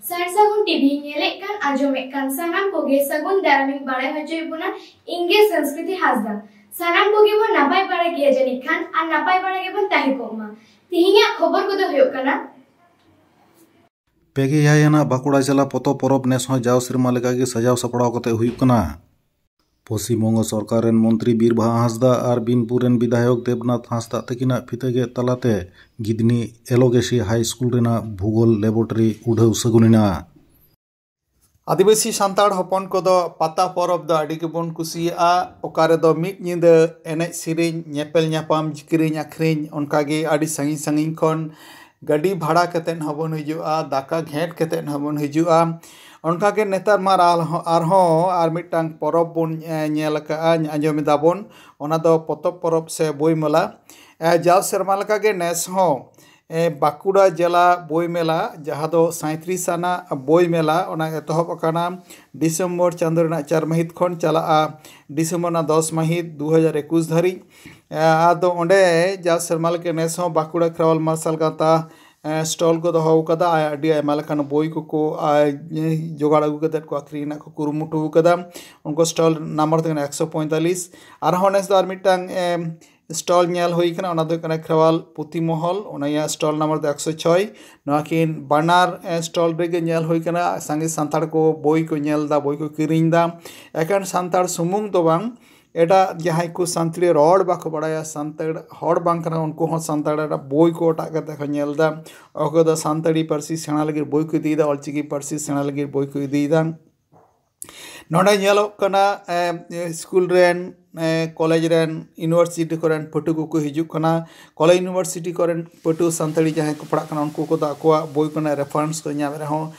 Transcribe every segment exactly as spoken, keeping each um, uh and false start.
ᱥᱟᱨ ᱥᱟᱹᱜᱩᱱ ᱴᱤᱵᱷᱤ ᱧᱮᱞᱮᱫ ᱠᱟᱱ ᱟᱸᱡᱚᱢᱮᱫ ᱠᱟᱱ ᱥᱟᱱᱟᱢ ᱠᱚᱜᱮ ᱥᱟᱹᱜᱩᱱ ᱫᱟᱨᱟᱢᱤᱧ ᱵᱟᱲᱟᱭ ᱦᱚᱪᱚᱭᱮᱫ ᱵᱚᱱᱟ᱾ ᱤᱧ ᱜᱮ ᱥᱚᱝᱥᱠᱨᱤᱛᱤ ᱦᱟᱸᱥᱫᱟ᱾ ᱥᱟᱱᱟᱢ ᱠᱚᱜᱮ ᱵᱚᱱ ᱱᱟᱯᱟᱭ ᱵᱟᱲᱟ ᱜᱮᱭᱟ ᱡᱟᱹᱱᱤᱡ ᱠᱷᱟᱱ, ᱟᱨ ᱱᱟᱯᱟᱭ ᱵᱟᱲᱟ ᱜᱮᱵᱚᱱ ᱛᱟᱦᱮᱸ ᱠᱚᱜ ᱢᱟ᱾ ᱛᱮᱦᱮᱧᱟᱜ ᱠᱷᱚᱵᱚᱨ ᱠᱚᱫᱚ ᱦᱩᱭᱩᱜ ᱠᱟᱱᱟ, ᱯᱮᱜᱮ ᱮᱭᱟᱭ ᱟᱱᱟᱜ ᱵᱟᱸᱠᱩᱲᱟ ᱡᱮᱞᱟ ᱯᱚᱛᱚᱵ ᱯᱚᱨᱚᱵᱽ ᱱᱮᱥ ᱦᱚᱸ ᱡᱟᱣ ᱥᱮᱨᱢᱟ ᱞᱮᱠᱟᱜᱮ ᱥᱟᱡᱟᱣ ᱥᱟᱯᱲᱟᱣ ᱠᱟᱛᱮ ᱦᱩᱭᱩᱜ ᱠᱟᱱᱟ᱾ ᱯᱚᱥᱪᱤᱢ ᱵᱚᱝᱜᱚ ᱥᱚᱨᱠᱟᱨ ᱨᱮᱱ ᱢᱚᱱᱛᱨᱤ ᱵᱤᱨᱵᱟᱦᱟ ᱦᱟᱸᱥᱫᱟ ᱟᱨ ᱵᱤᱱᱯᱩᱨ ᱨᱮᱱ ᱵᱤᱫᱷᱟᱭᱚᱠ ᱫᱮᱵᱽᱱᱟᱛᱷ ᱦᱟᱸᱥᱫᱟ ᱛᱟᱹᱠᱤᱱᱟᱜ ᱯᱷᱤᱛᱟᱹᱜᱮᱫ ᱛᱟᱞᱟᱛᱮ ᱜᱤᱫᱽᱱᱤ ᱮᱞᱳᱜᱮᱥᱤ ᱦᱟᱭ ᱥᱠᱩᱞ ᱨᱮᱱᱟᱜ ᱵᱷᱩᱜᱳᱞ ᱞᱮᱵᱚᱨᱴᱟᱨᱤ ᱩᱰᱷᱟᱹᱣ ᱥᱟᱹᱜᱩᱱ ᱮᱱᱟ᱾ ᱟᱹᱫᱤᱵᱟᱹᱥᱤ ᱥᱟᱱᱛᱟᱲ ᱦᱚᱯᱚᱱ ᱠᱚᱫᱚ ᱯᱟᱛᱟ ᱯᱚᱨᱚᱵᱽ ᱫᱚ ᱟᱹᱰᱤ ᱜᱮᱵᱚᱱ ᱠᱩᱥᱤᱭᱟᱜᱼᱟ᱾ ᱚᱠᱟ ᱨᱮᱫᱚ ᱢᱤᱫ ᱧᱤᱫᱟᱹ ᱮᱱᱮᱡ ᱥᱮᱨᱮᱧ, ᱧᱮᱯᱮᱞ ᱧᱟᱯᱟᱢ, ᱠᱤᱨᱤᱧ ᱟᱹᱠᱷᱨᱤᱧ, ᱚᱱᱠᱟᱜᱮ ᱟᱹᱰᱤ ᱥᱟᱺᱜᱤᱧ ᱥᱟᱺᱜᱤᱧ ᱠᱷᱚᱱ ᱜᱟᱹᱰᱤ ᱵᱷᱟᱲᱟ ᱠᱟᱛᱮᱫ ᱦᱚᱸᱵᱚᱱ ᱦᱤᱡᱩᱜᱼᱟ, ᱫᱟᱠᱟ ᱜᱷᱮᱸᱴ ᱠᱟᱛᱮᱫ ᱦᱚᱸᱵᱚᱱ ᱦᱤᱡᱩᱜᱼᱟ᱾ ᱚᱱᱠᱟᱜᱮ ᱱᱮᱛᱟᱨ ᱢᱟ ᱟᱨᱦᱚᱸ, ᱟᱨᱦᱚᱸ ᱟᱨ ᱢᱤᱫᱴᱟᱝ ᱯᱚᱨᱚᱵᱽ ᱵᱚᱱ, ᱮ, ᱧᱮᱞ ᱟᱠᱟᱫᱼᱟ, ᱟᱸᱡᱚᱢ ᱮᱫᱟ ᱵᱚᱱ, ᱚᱱᱟ ᱫᱚ ᱯᱚᱛᱚᱵ ᱯᱚᱨᱚᱵᱽ ᱥᱮ ᱵᱳᱭ ᱢᱮᱞᱟ᱾ ᱮ, ᱡᱟᱣ ᱥᱮᱨᱢᱟ ᱞᱮᱠᱟᱜᱮ ᱱᱮᱥ ᱦᱚᱸ, ᱮ, ᱵᱟᱸᱠᱩᱲᱟ ᱡᱮᱞᱟ ᱵᱳᱭ ᱢᱮᱞᱟ, ᱡᱟᱦᱟᱸ ᱫᱚ ᱥᱟᱸᱭᱛᱨᱤᱥ ᱟᱱᱟᱜ ᱵᱳᱭ ᱢᱮᱞᱟ, ᱚᱱᱟ ᱮᱛᱚᱦᱚᱵ ᱟᱠᱟᱱᱟ ᱰᱤᱥᱮᱢᱵᱚᱨ ᱪᱟᱸᱫᱳ ᱨᱮᱱᱟᱜ ᱪᱟᱨ ᱢᱟᱹᱦᱤᱛ ᱠᱷᱚᱱ ᱪᱟᱞᱟᱜᱼᱟ ᱰᱤᱥᱮᱢᱵᱚᱨ ᱨᱮᱱᱟᱜ ᱫᱚᱥ ᱢᱟᱹᱦᱤᱛ ᱫᱩ ᱦᱟᱡᱟᱨ ᱮᱠᱩᱥ ᱫᱷᱟᱹᱨᱤᱡ᱾ ᱮ, ᱟᱫᱚ ᱚᱸᱰᱮ ᱡᱟᱣ ᱥᱮᱨᱢᱟ ᱞᱮᱠᱟ ᱱᱮᱥ ᱦᱚᱸ ᱵᱟᱸᱠᱩᱲᱟ ᱠᱷᱮᱨᱣᱟᱞ ᱢᱟᱨᱥᱟᱞ ᱜᱟᱶᱛᱟ, ᱮ, ᱥᱴᱚᱞ ᱠᱚ ᱫᱚᱦᱚ ᱟᱠᱟᱫᱟ᱾ ᱟᱨ ᱟᱹᱰᱤ ᱟᱭᱢᱟ ᱞᱮᱠᱟᱱ ᱵᱳᱭ ᱠᱚᱠᱚ, ᱟ, ᱡᱚᱜᱟᱲ ᱟᱹᱜᱩ ᱠᱟᱛᱮᱫ ᱠᱚ ᱟᱹᱠᱷᱨᱤᱧ ᱨᱮᱱᱟᱜ ᱠᱚ ᱠᱩᱨᱩᱢᱩᱴᱩ ᱟᱠᱟᱫᱟ᱾ ᱩᱱᱠᱩ ᱥᱴᱚᱞ ᱱᱟᱢᱵᱟᱨ ᱫᱚ ᱦᱩᱭᱩᱜ ᱠᱟᱱᱟ ᱮᱠᱥᱚ ᱯᱚᱸᱭᱛᱟᱞᱤᱥ᱾ ᱟᱨᱦᱚᱸ ᱱᱮᱥ ᱫᱚ ᱟᱨ ᱢᱤᱫᱴᱟᱝ, ᱮ, ᱥᱴᱚᱞ ᱧᱮᱞ ᱦᱩᱭ ᱠᱟᱱᱟ, ᱚᱱᱟ ᱫᱚ ᱦᱩᱭᱩᱜ ᱠᱟᱱᱟ ᱠᱷᱮᱨᱣᱟᱞ ᱯᱩᱛᱷᱤ ᱢᱚᱦᱚᱞ, ᱚᱱᱟ ᱨᱮᱭᱟᱜ ᱥᱴᱚᱞ ᱱᱟᱢᱵᱟᱨ ᱫᱚ ᱮᱠᱥᱚ ᱪᱷᱚᱭ᱾ ᱱᱚᱣᱟ ᱠᱤᱱ ᱵᱟᱱᱟᱨ, ᱮ, ᱥᱴᱚᱞ ᱨᱮᱜᱮ ᱧᱮᱞ ᱦᱩᱭ ᱠᱟᱱᱟ, ᱥᱟᱸᱜᱮ ᱥᱟᱱᱛᱟᱲ ᱠᱚ ᱵᱳᱭ ᱠᱚ ᱧᱮᱞ ᱮᱫᱟ, ᱵᱳᱭ ᱠᱚ ᱠᱤᱨᱤᱧ ᱮᱫᱟ᱾ ᱮᱠᱷᱮᱱ ᱥᱟᱱᱛᱟᱲ ᱥᱩᱢᱩᱝ ᱫᱚ ᱵᱟᱝ, ᱮᱴᱟᱜ ᱡᱟᱦᱟᱸᱭ ᱠᱚ ᱥᱟᱱᱛᱟᱲᱤ ᱨᱚᱲ ᱵᱟᱠᱚ ᱵᱟᱲᱟᱭᱟ, ᱥᱟᱱᱛᱟᱲ ᱦᱚᱲ ᱵᱟᱝ ᱠᱟᱱᱟ, ᱩᱱᱠᱩ ᱦᱚᱸ ᱥᱟᱱᱛᱟᱲ ᱨᱮᱱᱟᱜ ᱵᱳᱭ ᱠᱚ ᱚᱴᱟᱜ ᱠᱟᱛᱮ ᱠᱚ ᱧᱮᱞ ᱮᱫᱟ᱾ ᱚᱠᱚᱭ ᱫᱚ ᱥᱟᱱᱛᱟᱲᱤ ᱯᱟᱹᱨᱥᱤ ᱥᱮᱬᱟ ᱞᱟᱹᱜᱤᱫ ᱵᱳᱭ ᱠᱚ ᱤᱫᱤᱭᱮᱫᱟ, ᱚᱞᱪᱤᱠᱤ ᱯᱟᱹᱨᱥᱤ ᱥᱮᱬᱟ ᱞᱟᱹᱜᱤᱫ ᱵᱳᱭ ᱠᱚ ᱤᱫᱤᱭᱮᱫᱟ᱾ ᱱᱚᱰᱮ ᱧᱮᱞᱚᱜ ᱠᱟᱱᱟ, ᱮ, ᱥᱠᱩᱞ ᱨᱮᱱ, ᱮ, ᱠᱚᱞᱮᱡᱽ ᱨᱮᱱ, ᱤᱭᱩᱱᱤᱵᱷᱟᱨᱥᱤᱴᱤ ᱠᱚᱨᱮᱱ ᱯᱟᱹᱴᱷᱩᱣᱟᱹ ᱠᱚᱠᱚ ᱦᱤᱡᱩᱜ ᱠᱟᱱᱟ᱾ ᱠᱚᱞᱮᱡᱽ ᱤᱭᱩᱱᱤᱵᱷᱟᱨᱥᱤᱴᱤ ᱠᱚᱨᱮᱱ ᱯᱟᱹᱴᱷᱩᱣᱟᱹ ᱥᱟᱱᱛᱟᱲᱤ ᱡᱟᱦᱟᱸᱭ ᱠᱚ ᱯᱟᱲᱦᱟᱜ ᱠᱟᱱᱟ, ᱩᱱᱠᱩ ᱠᱚᱫᱚ ᱟᱠᱚᱣᱟᱜ ᱵᱳᱭ ᱠᱚᱨᱮᱱᱟᱜ ᱨᱮᱯᱷᱟᱨᱮᱱᱥ ᱠᱚ ᱧᱟᱢᱮᱫ ᱨᱮᱦᱚᱸ,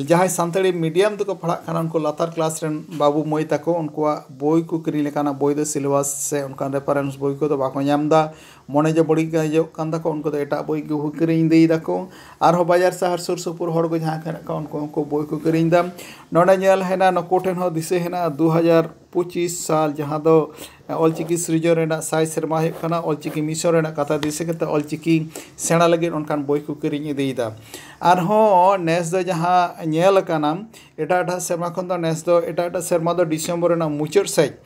ᱡᱟᱦᱟᱸᱭ ᱥᱟᱱᱛᱟᱲᱤ ᱢᱤᱰᱤᱭᱟᱢ ᱛᱮᱠᱚ ᱯᱟᱲᱦᱟᱜ ᱠᱟᱱᱟ, ᱩᱱᱠᱩ ᱞᱟᱛᱟᱨ ᱠᱞᱟᱥ ᱨᱮᱱ ᱵᱟᱹᱵᱩ ᱢᱟᱹᱭ ᱛᱟᱠᱚ, ᱩᱱᱠᱩᱣᱟᱜ ᱵᱳᱭ ᱠᱚ ᱠᱤᱨᱤᱧ ᱞᱮᱠᱟᱱᱟᱜ ᱵᱳᱭ ᱫᱚ, ᱥᱤᱞᱮᱵᱟᱥ ᱥᱮ ᱚᱱᱠᱟᱱ ᱨᱮᱯᱷᱟᱨᱮᱱᱥ ᱵᱳᱭ ᱠᱚᱫᱚ ᱵᱟᱠᱚ ᱧᱟᱢ ᱮᱫᱟ᱾ ᱢᱚᱱᱮ ᱡᱮ ᱵᱟᱹᱲᱤᱡ ᱜᱮ ᱦᱤᱡᱩᱜ ᱠᱟᱱ ᱛᱟᱠᱚ, ᱩᱱᱠᱩ ᱫᱚ ᱮᱴᱟᱜ ᱵᱳᱭ ᱜᱮᱠᱚ ᱠᱤᱨᱤᱧ ᱤᱫᱤᱭ ᱫᱟᱠᱚ᱾ ᱟᱨᱦᱚᱸ ᱵᱟᱡᱟᱨ ᱥᱟᱦᱟᱨ ᱥᱩᱨ ᱥᱩᱯᱩᱨ ᱦᱚᱲ ᱠᱚ ᱡᱟᱦᱟᱸᱭ ᱠᱚ ᱦᱮᱱᱟᱜ ᱠᱚᱣᱟ, ᱩᱱᱠᱩ ᱦᱚᱸᱠᱚ ᱵᱳᱭ ᱠᱚ ᱠᱤᱨᱤᱧ ᱮᱫᱟ᱾ ᱱᱚᱰᱮ ᱧᱮᱞ ᱦᱮᱱᱟ, ᱱᱩᱠᱩ ᱴᱷᱮᱱ ᱦᱚᱸ ᱫᱤᱥᱟᱹ ᱦᱮᱱᱟ, ᱫᱩ ᱦᱟᱡᱟᱨ ᱯᱚᱸᱪᱤᱥ ᱥᱟᱞ, ᱡᱟᱦᱟᱸ ᱫᱚ ᱚᱞᱪᱤᱠᱤ ᱥᱤᱨᱡᱚᱱ ᱨᱮᱱᱟᱜ ᱥᱟᱭ ᱥᱮᱨᱢᱟ ᱦᱩᱭᱩᱜ ᱠᱟᱱᱟ, ᱚᱞᱪᱤᱠᱤ ᱢᱤᱥᱚᱱ ᱨᱮᱱᱟᱜ ᱠᱟᱛᱷᱟ ᱫᱤᱥᱟᱹ ᱠᱟᱛᱮ ᱚᱞᱪᱤᱠᱤ ᱥᱮᱬᱟ ᱞᱟᱹᱜᱤᱫ ᱚᱱᱠᱟᱱ ᱵᱳᱭ ᱠᱚ ᱠᱤᱨᱤᱧ ᱤᱫᱤᱭᱮᱫᱟ᱾ ᱟᱨᱦᱚᱸ ᱱᱮᱥ ᱫᱚ ᱡᱟᱦᱟᱸ ᱧᱮᱞ ᱟᱠᱟᱱᱟ, ᱮᱴᱟᱜ ᱮᱴᱟᱜ ᱥᱮᱨᱢᱟ ᱠᱷᱚᱱ ᱫᱚ ᱱᱮᱥ ᱫᱚ ᱮᱴᱟᱜ ᱮᱴᱟᱜ ᱥᱮᱨᱢᱟ ᱫᱚ ᱰᱤᱥᱮᱢᱵᱚᱨ ᱨᱮᱱᱟᱜ ᱢᱩᱪᱟᱹᱫ ᱥᱮᱫ,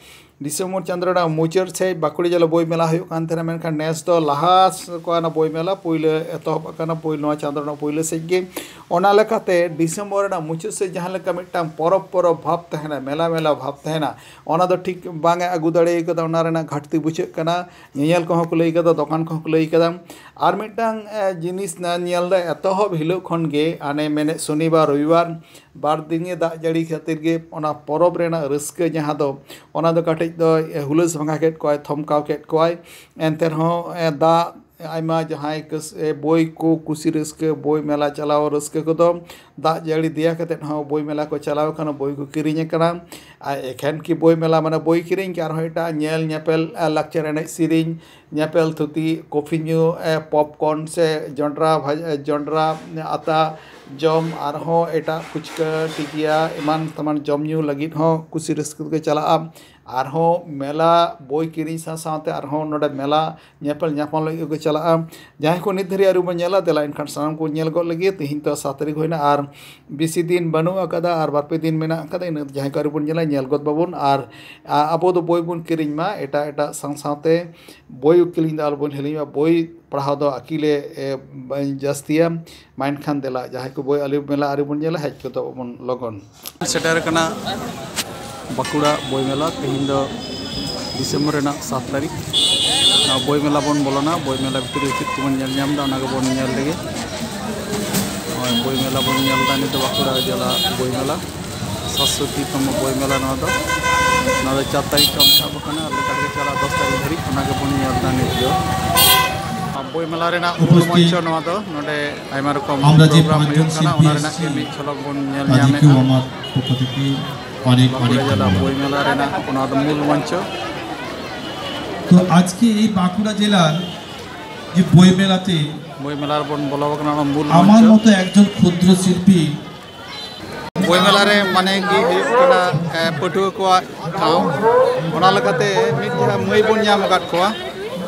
ᱰᱤᱥᱮᱢᱵᱚᱨ ᱪᱟᱸᱫᱳ ᱨᱮᱱᱟᱜ ᱢᱩᱪᱟᱹᱫ ᱥᱮᱫ ᱵᱟᱸᱠᱩᱲᱟ ᱡᱮᱞᱟ ᱵᱳᱭ ᱢᱮᱞᱟ ᱦᱩᱭᱩᱜ ᱠᱟᱱ ᱛᱟᱦᱮᱱᱟ, ᱢᱮᱱᱠᱷᱟᱱ ᱱᱮᱥ ᱫᱚ ᱞᱟᱦᱟ ᱠᱚ ᱚᱱᱟ ᱵᱳᱭ ᱢᱮᱞᱟ ᱯᱩᱭᱞᱟᱹ ᱮᱛᱚᱦᱚᱵ ᱟᱠᱟᱱᱟ, ᱯᱩᱭᱞᱟᱹ ᱱᱚᱣᱟ ᱪᱟᱸᱫᱳ ᱨᱮᱱᱟᱜ ᱯᱩᱭᱞᱟᱹ ᱥᱮᱫ ᱜᱮ᱾ ᱚᱱᱟ ᱞᱮᱠᱟᱛᱮ ᱰᱤᱥᱮᱢᱵᱚᱨ ᱨᱮᱱᱟᱜ ᱢᱩᱪᱟᱹᱫ ᱥᱮᱫ ᱡᱟᱦᱟᱸ ᱞᱮᱠᱟ ᱢᱤᱫᱴᱟᱝ ᱯᱚᱨᱚᱵᱽ ᱯᱚᱨᱚᱵᱽ ᱵᱷᱟᱵᱽ ᱛᱟᱦᱮᱱᱟ, ᱢᱮᱞᱟ ᱢᱮᱞᱟ ᱵᱷᱟᱵᱽ ᱛᱟᱦᱮᱱᱟ, ᱚᱱᱟ ᱫᱚ ᱴᱷᱤᱠ ᱵᱟᱝ ᱮ ᱟᱹᱜᱩ ᱫᱟᱲᱮ ᱠᱟᱫᱟ, ᱚᱱᱟ ᱨᱮᱱᱟᱜ ᱜᱷᱟᱴᱛᱤ ᱵᱩᱡᱷᱟᱹᱜ ᱠᱟᱱᱟ᱾ ᱧᱮᱧᱮᱞ ᱠᱚᱦᱚᱸ ᱠᱚ ᱞᱟᱹᱭ ᱠᱟᱫᱟ, ᱫᱚᱠᱟᱱ ᱠᱚᱦᱚᱸ ᱠᱚ ᱞᱟᱹᱭ ᱠᱟᱫᱟ᱾ ᱟᱨ ᱢᱤᱫᱴᱟᱝ, ᱮ, ᱡᱤᱱᱤᱥ ᱱᱟ-, ᱧᱮᱞ ᱫᱚ ᱮᱛᱚᱦᱚᱵ ᱦᱤᱞᱳᱜ ᱠᱷᱚᱱ ᱜᱮ, ᱦᱟᱱᱮ ᱢᱮᱱᱮᱫ ᱥᱚᱱᱤᱵᱟᱨ, ᱨᱚᱵᱤᱵᱟᱨ, ᱵᱟᱨ ᱫᱤᱱ ᱜᱮ ᱫᱟᱜ ᱡᱟᱹᱲᱤ ᱠᱷᱟᱹᱛᱤᱨ ᱜᱮ ᱚᱱᱟ ᱯᱚᱨᱚᱵᱽ ᱨᱮᱱᱟᱜ ᱨᱟᱹᱥᱠᱟᱹ ᱡᱟᱦᱟᱸ ᱫᱚ, ᱚᱱᱟ ᱫᱚ ᱠᱟᱹᱴᱤᱡ ᱫᱚ, ᱮ, ᱦᱩᱞᱟᱹᱥ ᱵᱷᱟᱸᱜᱟ ᱠᱮᱫ ᱠᱚᱣᱟᱭ, ᱛᱷᱚᱢᱠᱟᱣ ᱠᱮᱫ ᱠᱚᱣᱟᱭ᱾ ᱮᱱᱛᱮ ᱨᱮᱦᱚᱸ, ᱮ, ᱫᱟᱜ ᱟᱭᱢᱟ ᱡᱟᱦᱟᱸᱭ ᱠᱟᱹᱥ-, ᱮ, ᱵᱳᱭ ᱠᱚ ᱠᱩᱥᱤ ᱨᱟᱹᱥᱠᱟᱹ, ᱵᱳᱭ ᱢᱮᱞᱟ ᱪᱟᱞᱟᱣ ᱨᱟᱹᱥᱠᱟᱹ ᱠᱚᱫᱚ ᱫᱟᱜ ᱡᱟᱹᱲᱤ ᱫᱮᱭᱟ ᱠᱟᱛᱮᱫ ᱦᱚᱸ ᱵᱳᱭ ᱢᱮᱞᱟ ᱠᱚ ᱪᱟᱞᱟᱣ ᱟᱠᱟᱱᱟ, ᱵᱳᱭ ᱠᱚ ᱠᱤᱨᱤᱧ ᱟᱠᱟᱱᱟ᱾ ᱟᱨ ᱮᱠᱷᱮᱱ ᱠᱤ ᱵᱳᱭ ᱢᱮᱞᱟ ᱢᱟᱱᱮ ᱵᱳᱭ ᱠᱤᱨᱤᱧ ᱜᱮ, ᱟᱨᱦᱚᱸ ᱮᱴᱟᱜ ᱧᱮᱞ ᱧᱮᱯᱮᱞ, ᱮ, ᱞᱟᱠᱪᱟᱨ ᱮᱱᱮᱡ ᱥᱮᱨᱮᱧ, ᱧᱮᱯᱮᱞ ᱛᱷᱩᱛᱤ, ᱠᱚᱯᱷᱤ ᱧᱩ, ᱮ, popcorn ᱥᱮ ᱡᱚᱱᱰᱨᱟ ᱵᱷᱟᱡ-, ᱮ, ᱡᱚᱱᱰᱨᱟ ᱟᱛᱟ ᱡᱚᱢ, ᱟᱨᱦᱚᱸ ᱮᱴᱟᱜ ᱯᱷᱩᱪᱠᱟᱹ, ᱴᱤᱠᱤᱭᱟ, ᱮᱢᱟᱱ ᱛᱮᱢᱟᱱ ᱡᱚᱢ ᱧᱩ ᱞᱟᱹᱜᱤᱫ ᱦᱚᱸ ᱠᱩᱥᱤ ᱨᱟᱹᱥᱠᱟᱹ ᱛᱮᱠᱚ ᱪᱟᱞᱟᱜᱼᱟ᱾ ᱟᱨᱦᱚᱸ ᱢᱮᱞᱟ ᱵᱳᱭ ᱠᱤᱨᱤᱧ ᱥᱟᱶ ᱥᱟᱶᱛᱮ ᱟᱨᱦᱚᱸ ᱱᱚᱰᱮ ᱢᱮᱞᱟ ᱧᱮᱯᱮᱞ ᱧᱟᱯᱟᱢ ᱞᱟᱹᱜᱤᱫ ᱠᱚ ᱪᱟᱞᱟᱜᱼᱟ᱾ ᱡᱟᱦᱟᱸᱭ ᱠᱚ ᱱᱤᱛ ᱫᱷᱟᱹᱨᱤᱡ ᱟᱹᱣᱨᱤ ᱵᱚᱱ ᱧᱮᱞᱟ, ᱫᱮᱞᱟ ᱮᱱᱠᱷᱟᱱ ᱥᱟᱱᱟᱢ ᱠᱚ ᱧᱮᱞ ᱜᱚᱫ ᱞᱟᱹᱜᱤᱫ᱾ ᱛᱮᱦᱮᱧ ᱛᱚ ᱥᱟᱛ ᱛᱟᱹᱨᱤᱠᱷ ᱦᱩᱭᱱᱟ ᱟᱨ ᱵᱮᱥᱤ ᱫᱤᱱ ᱵᱟᱹᱱᱩᱜ ᱟᱠᱟᱫᱟ ᱟᱨ ᱵᱟᱨ ᱯᱮ ᱫᱤᱱ ᱢᱮᱱᱟᱜ ᱟᱠᱟᱫᱟ᱾ ᱤᱱᱟᱹ ᱡᱟᱦᱟᱸᱭ ᱠᱚ ᱟᱹᱣᱨᱤ ᱵᱚᱱ ᱧᱮᱞᱟ, ᱧᱮᱞ ᱜᱚᱫ ᱵᱟᱵᱚᱱ᱾ ᱟᱨ, ᱟ-, ᱟᱵᱚ ᱫᱚ ᱵᱳᱭ ᱵᱚᱱ ᱠᱤᱨᱤᱧ ᱢᱟ, ᱮᱴᱟᱜ ᱮᱴᱟᱜ ᱥᱟᱶ ᱥᱟᱶᱛᱮ ᱵᱳᱭ ᱠᱤᱨᱤᱧ ᱫᱚ ᱟᱞᱚᱵᱚᱱ ᱦᱤᱲᱤᱧ ᱢᱟ᱾ ᱵᱳᱭ ᱯᱟᱲᱦᱟᱣ ᱫᱚ ᱟᱹᱠᱤᱞᱮ, ᱮ, ᱡᱟᱹᱥᱛᱤᱭᱟ᱾ ᱢᱟ ᱮᱱᱠᱷᱟᱱ ᱫᱮᱞᱟ, ᱡᱟᱦᱟᱸᱭ ᱠᱚ ᱵᱳᱭ ᱟᱹᱣᱨᱤ ᱢᱮᱞᱟ ᱟᱹᱣᱨᱤ ᱵᱚᱱ ᱧᱮᱞᱟ, ᱦᱮᱡ ᱜᱚᱫᱚᱜ ᱟᱵᱚᱱ ᱞᱚᱜᱚᱱ᱾ ᱥᱮᱴᱮᱨ ᱠᱟᱱᱟ ᱵᱟᱸᱠᱩᱲᱟ ᱵᱳᱭ ᱢᱮᱞᱟ, ᱛᱮᱦᱮᱧ ᱫᱚ ᱰᱤᱥᱮᱢᱵᱚᱨ ᱨᱮᱱᱟᱜ ᱥᱟᱛ ᱛᱟᱹᱨᱤᱠᱷ᱾ ᱱᱚᱣᱟ ᱵᱳᱭ ᱢᱮᱞᱟ ᱵᱚᱱ ᱵᱚᱞᱚᱱᱟ, ᱵᱳᱭ ᱢᱮᱞᱟ ᱵᱷᱤᱛᱨᱤ ᱨᱮ ᱪᱮᱫ ᱠᱚᱵᱚᱱ ᱧᱮᱞ ᱧᱟᱢ ᱮᱫᱟ, ᱚᱱᱟ ᱜᱮᱵᱚᱱ ᱧᱮᱞ ᱞᱮᱜᱮ᱾ ᱱᱚᱜᱼᱚᱭ ᱵᱳᱭ ᱢᱮᱞᱟ ᱵᱚᱱ ᱧᱮᱞ ᱮᱫᱟ, ᱱᱤᱛ ᱫᱚ ᱵᱟᱸᱠᱩᱲᱟ ᱡᱮᱞᱟ ᱵᱳᱭ ᱢᱮᱞᱟ, ᱥᱟᱛᱥᱚᱴᱤ ᱛᱚᱢᱚ ᱵᱳᱭ ᱢᱮᱞᱟ ᱱᱚᱣᱟ ᱫᱚ᱾ ᱱᱚᱣᱟ ᱫᱚ ᱪᱟᱨ ᱛᱟᱹᱨᱤᱠᱷ ᱠᱷᱚᱱ ᱮᱦᱚᱵ ᱟᱠᱟᱱᱟ, ᱟᱨ ᱞᱮᱛᱟᱲ ᱜᱮ ᱪᱟᱞᱟᱜᱼᱟ ᱫᱚᱥ ᱛᱟᱹᱨᱤᱠᱷ ᱫᱷᱟᱹᱨᱤᱡ, ᱚᱱᱟ ᱜᱮᱵᱚᱱ ᱧᱮᱞ ᱮᱫᱟ ᱱᱤᱛ ᱫᱚ᱾ ᱟᱨ ᱵᱳᱭ ᱢᱮᱞᱟ ᱨᱮᱱᱟᱜ ᱢᱩᱞ ᱩᱯᱚᱥᱛᱷᱤᱛ ᱢᱚᱧᱪᱚ ᱱᱚᱣᱟ ᱫᱚ, ᱱᱚᱰᱮ ᱟᱭᱢᱟ ᱨᱚᱠᱚᱢ ᱟᱢᱨᱟᱡᱤ program ᱯᱟᱸᱪ ᱦᱩᱭᱩᱜ ᱠᱟᱱᱟ, ᱚᱱᱟ ᱡᱚᱱ ᱨᱮᱱᱟᱜ ᱜᱮ ᱢᱤᱫ ᱡᱷᱚᱞᱚᱠ ᱵᱚᱱ ᱧᱮᱞ ᱧᱟᱢᱮᱫᱼᱟ᱾ আমার পক্ষ থেকে অনেক অনেক বাঁকুড়া জেলা ধন্যবাদ। বইমেলা রেনা, ওনার মূল মঞ্চ। তো আজকে এই বাঁকুড়া জেলার যে বইমেলাতে বইমেলার ᱵᱚᱱ ᱵᱚᱞᱚ ᱟᱠᱟᱱᱟ, ᱚᱱᱟ ᱢᱩᱞ আমার ᱢᱚᱧᱪᱚ᱾ মতো একজন ক্ষুদ্র শিল্পী ᱵᱳᱭ ᱢᱮᱞᱟ ᱨᱮ ᱢᱟᱱᱮ ᱜᱮ ᱦᱩᱭᱩᱜ ᱠᱟᱱᱟ, ᱮ, ᱯᱟᱹᱴᱷᱩᱣᱟᱹ ᱠᱚᱣᱟᱜ ᱴᱷᱟᱶ᱾ ᱚᱱᱟ ᱞᱮᱠᱟᱛᱮ ᱢᱤᱫ ᱡᱟᱦᱟᱸ ᱢᱟᱹᱭ ᱵᱚᱱ ᱧᱟᱢ ᱟᱠᱟᱫ ᱠᱚᱣᱟ᱾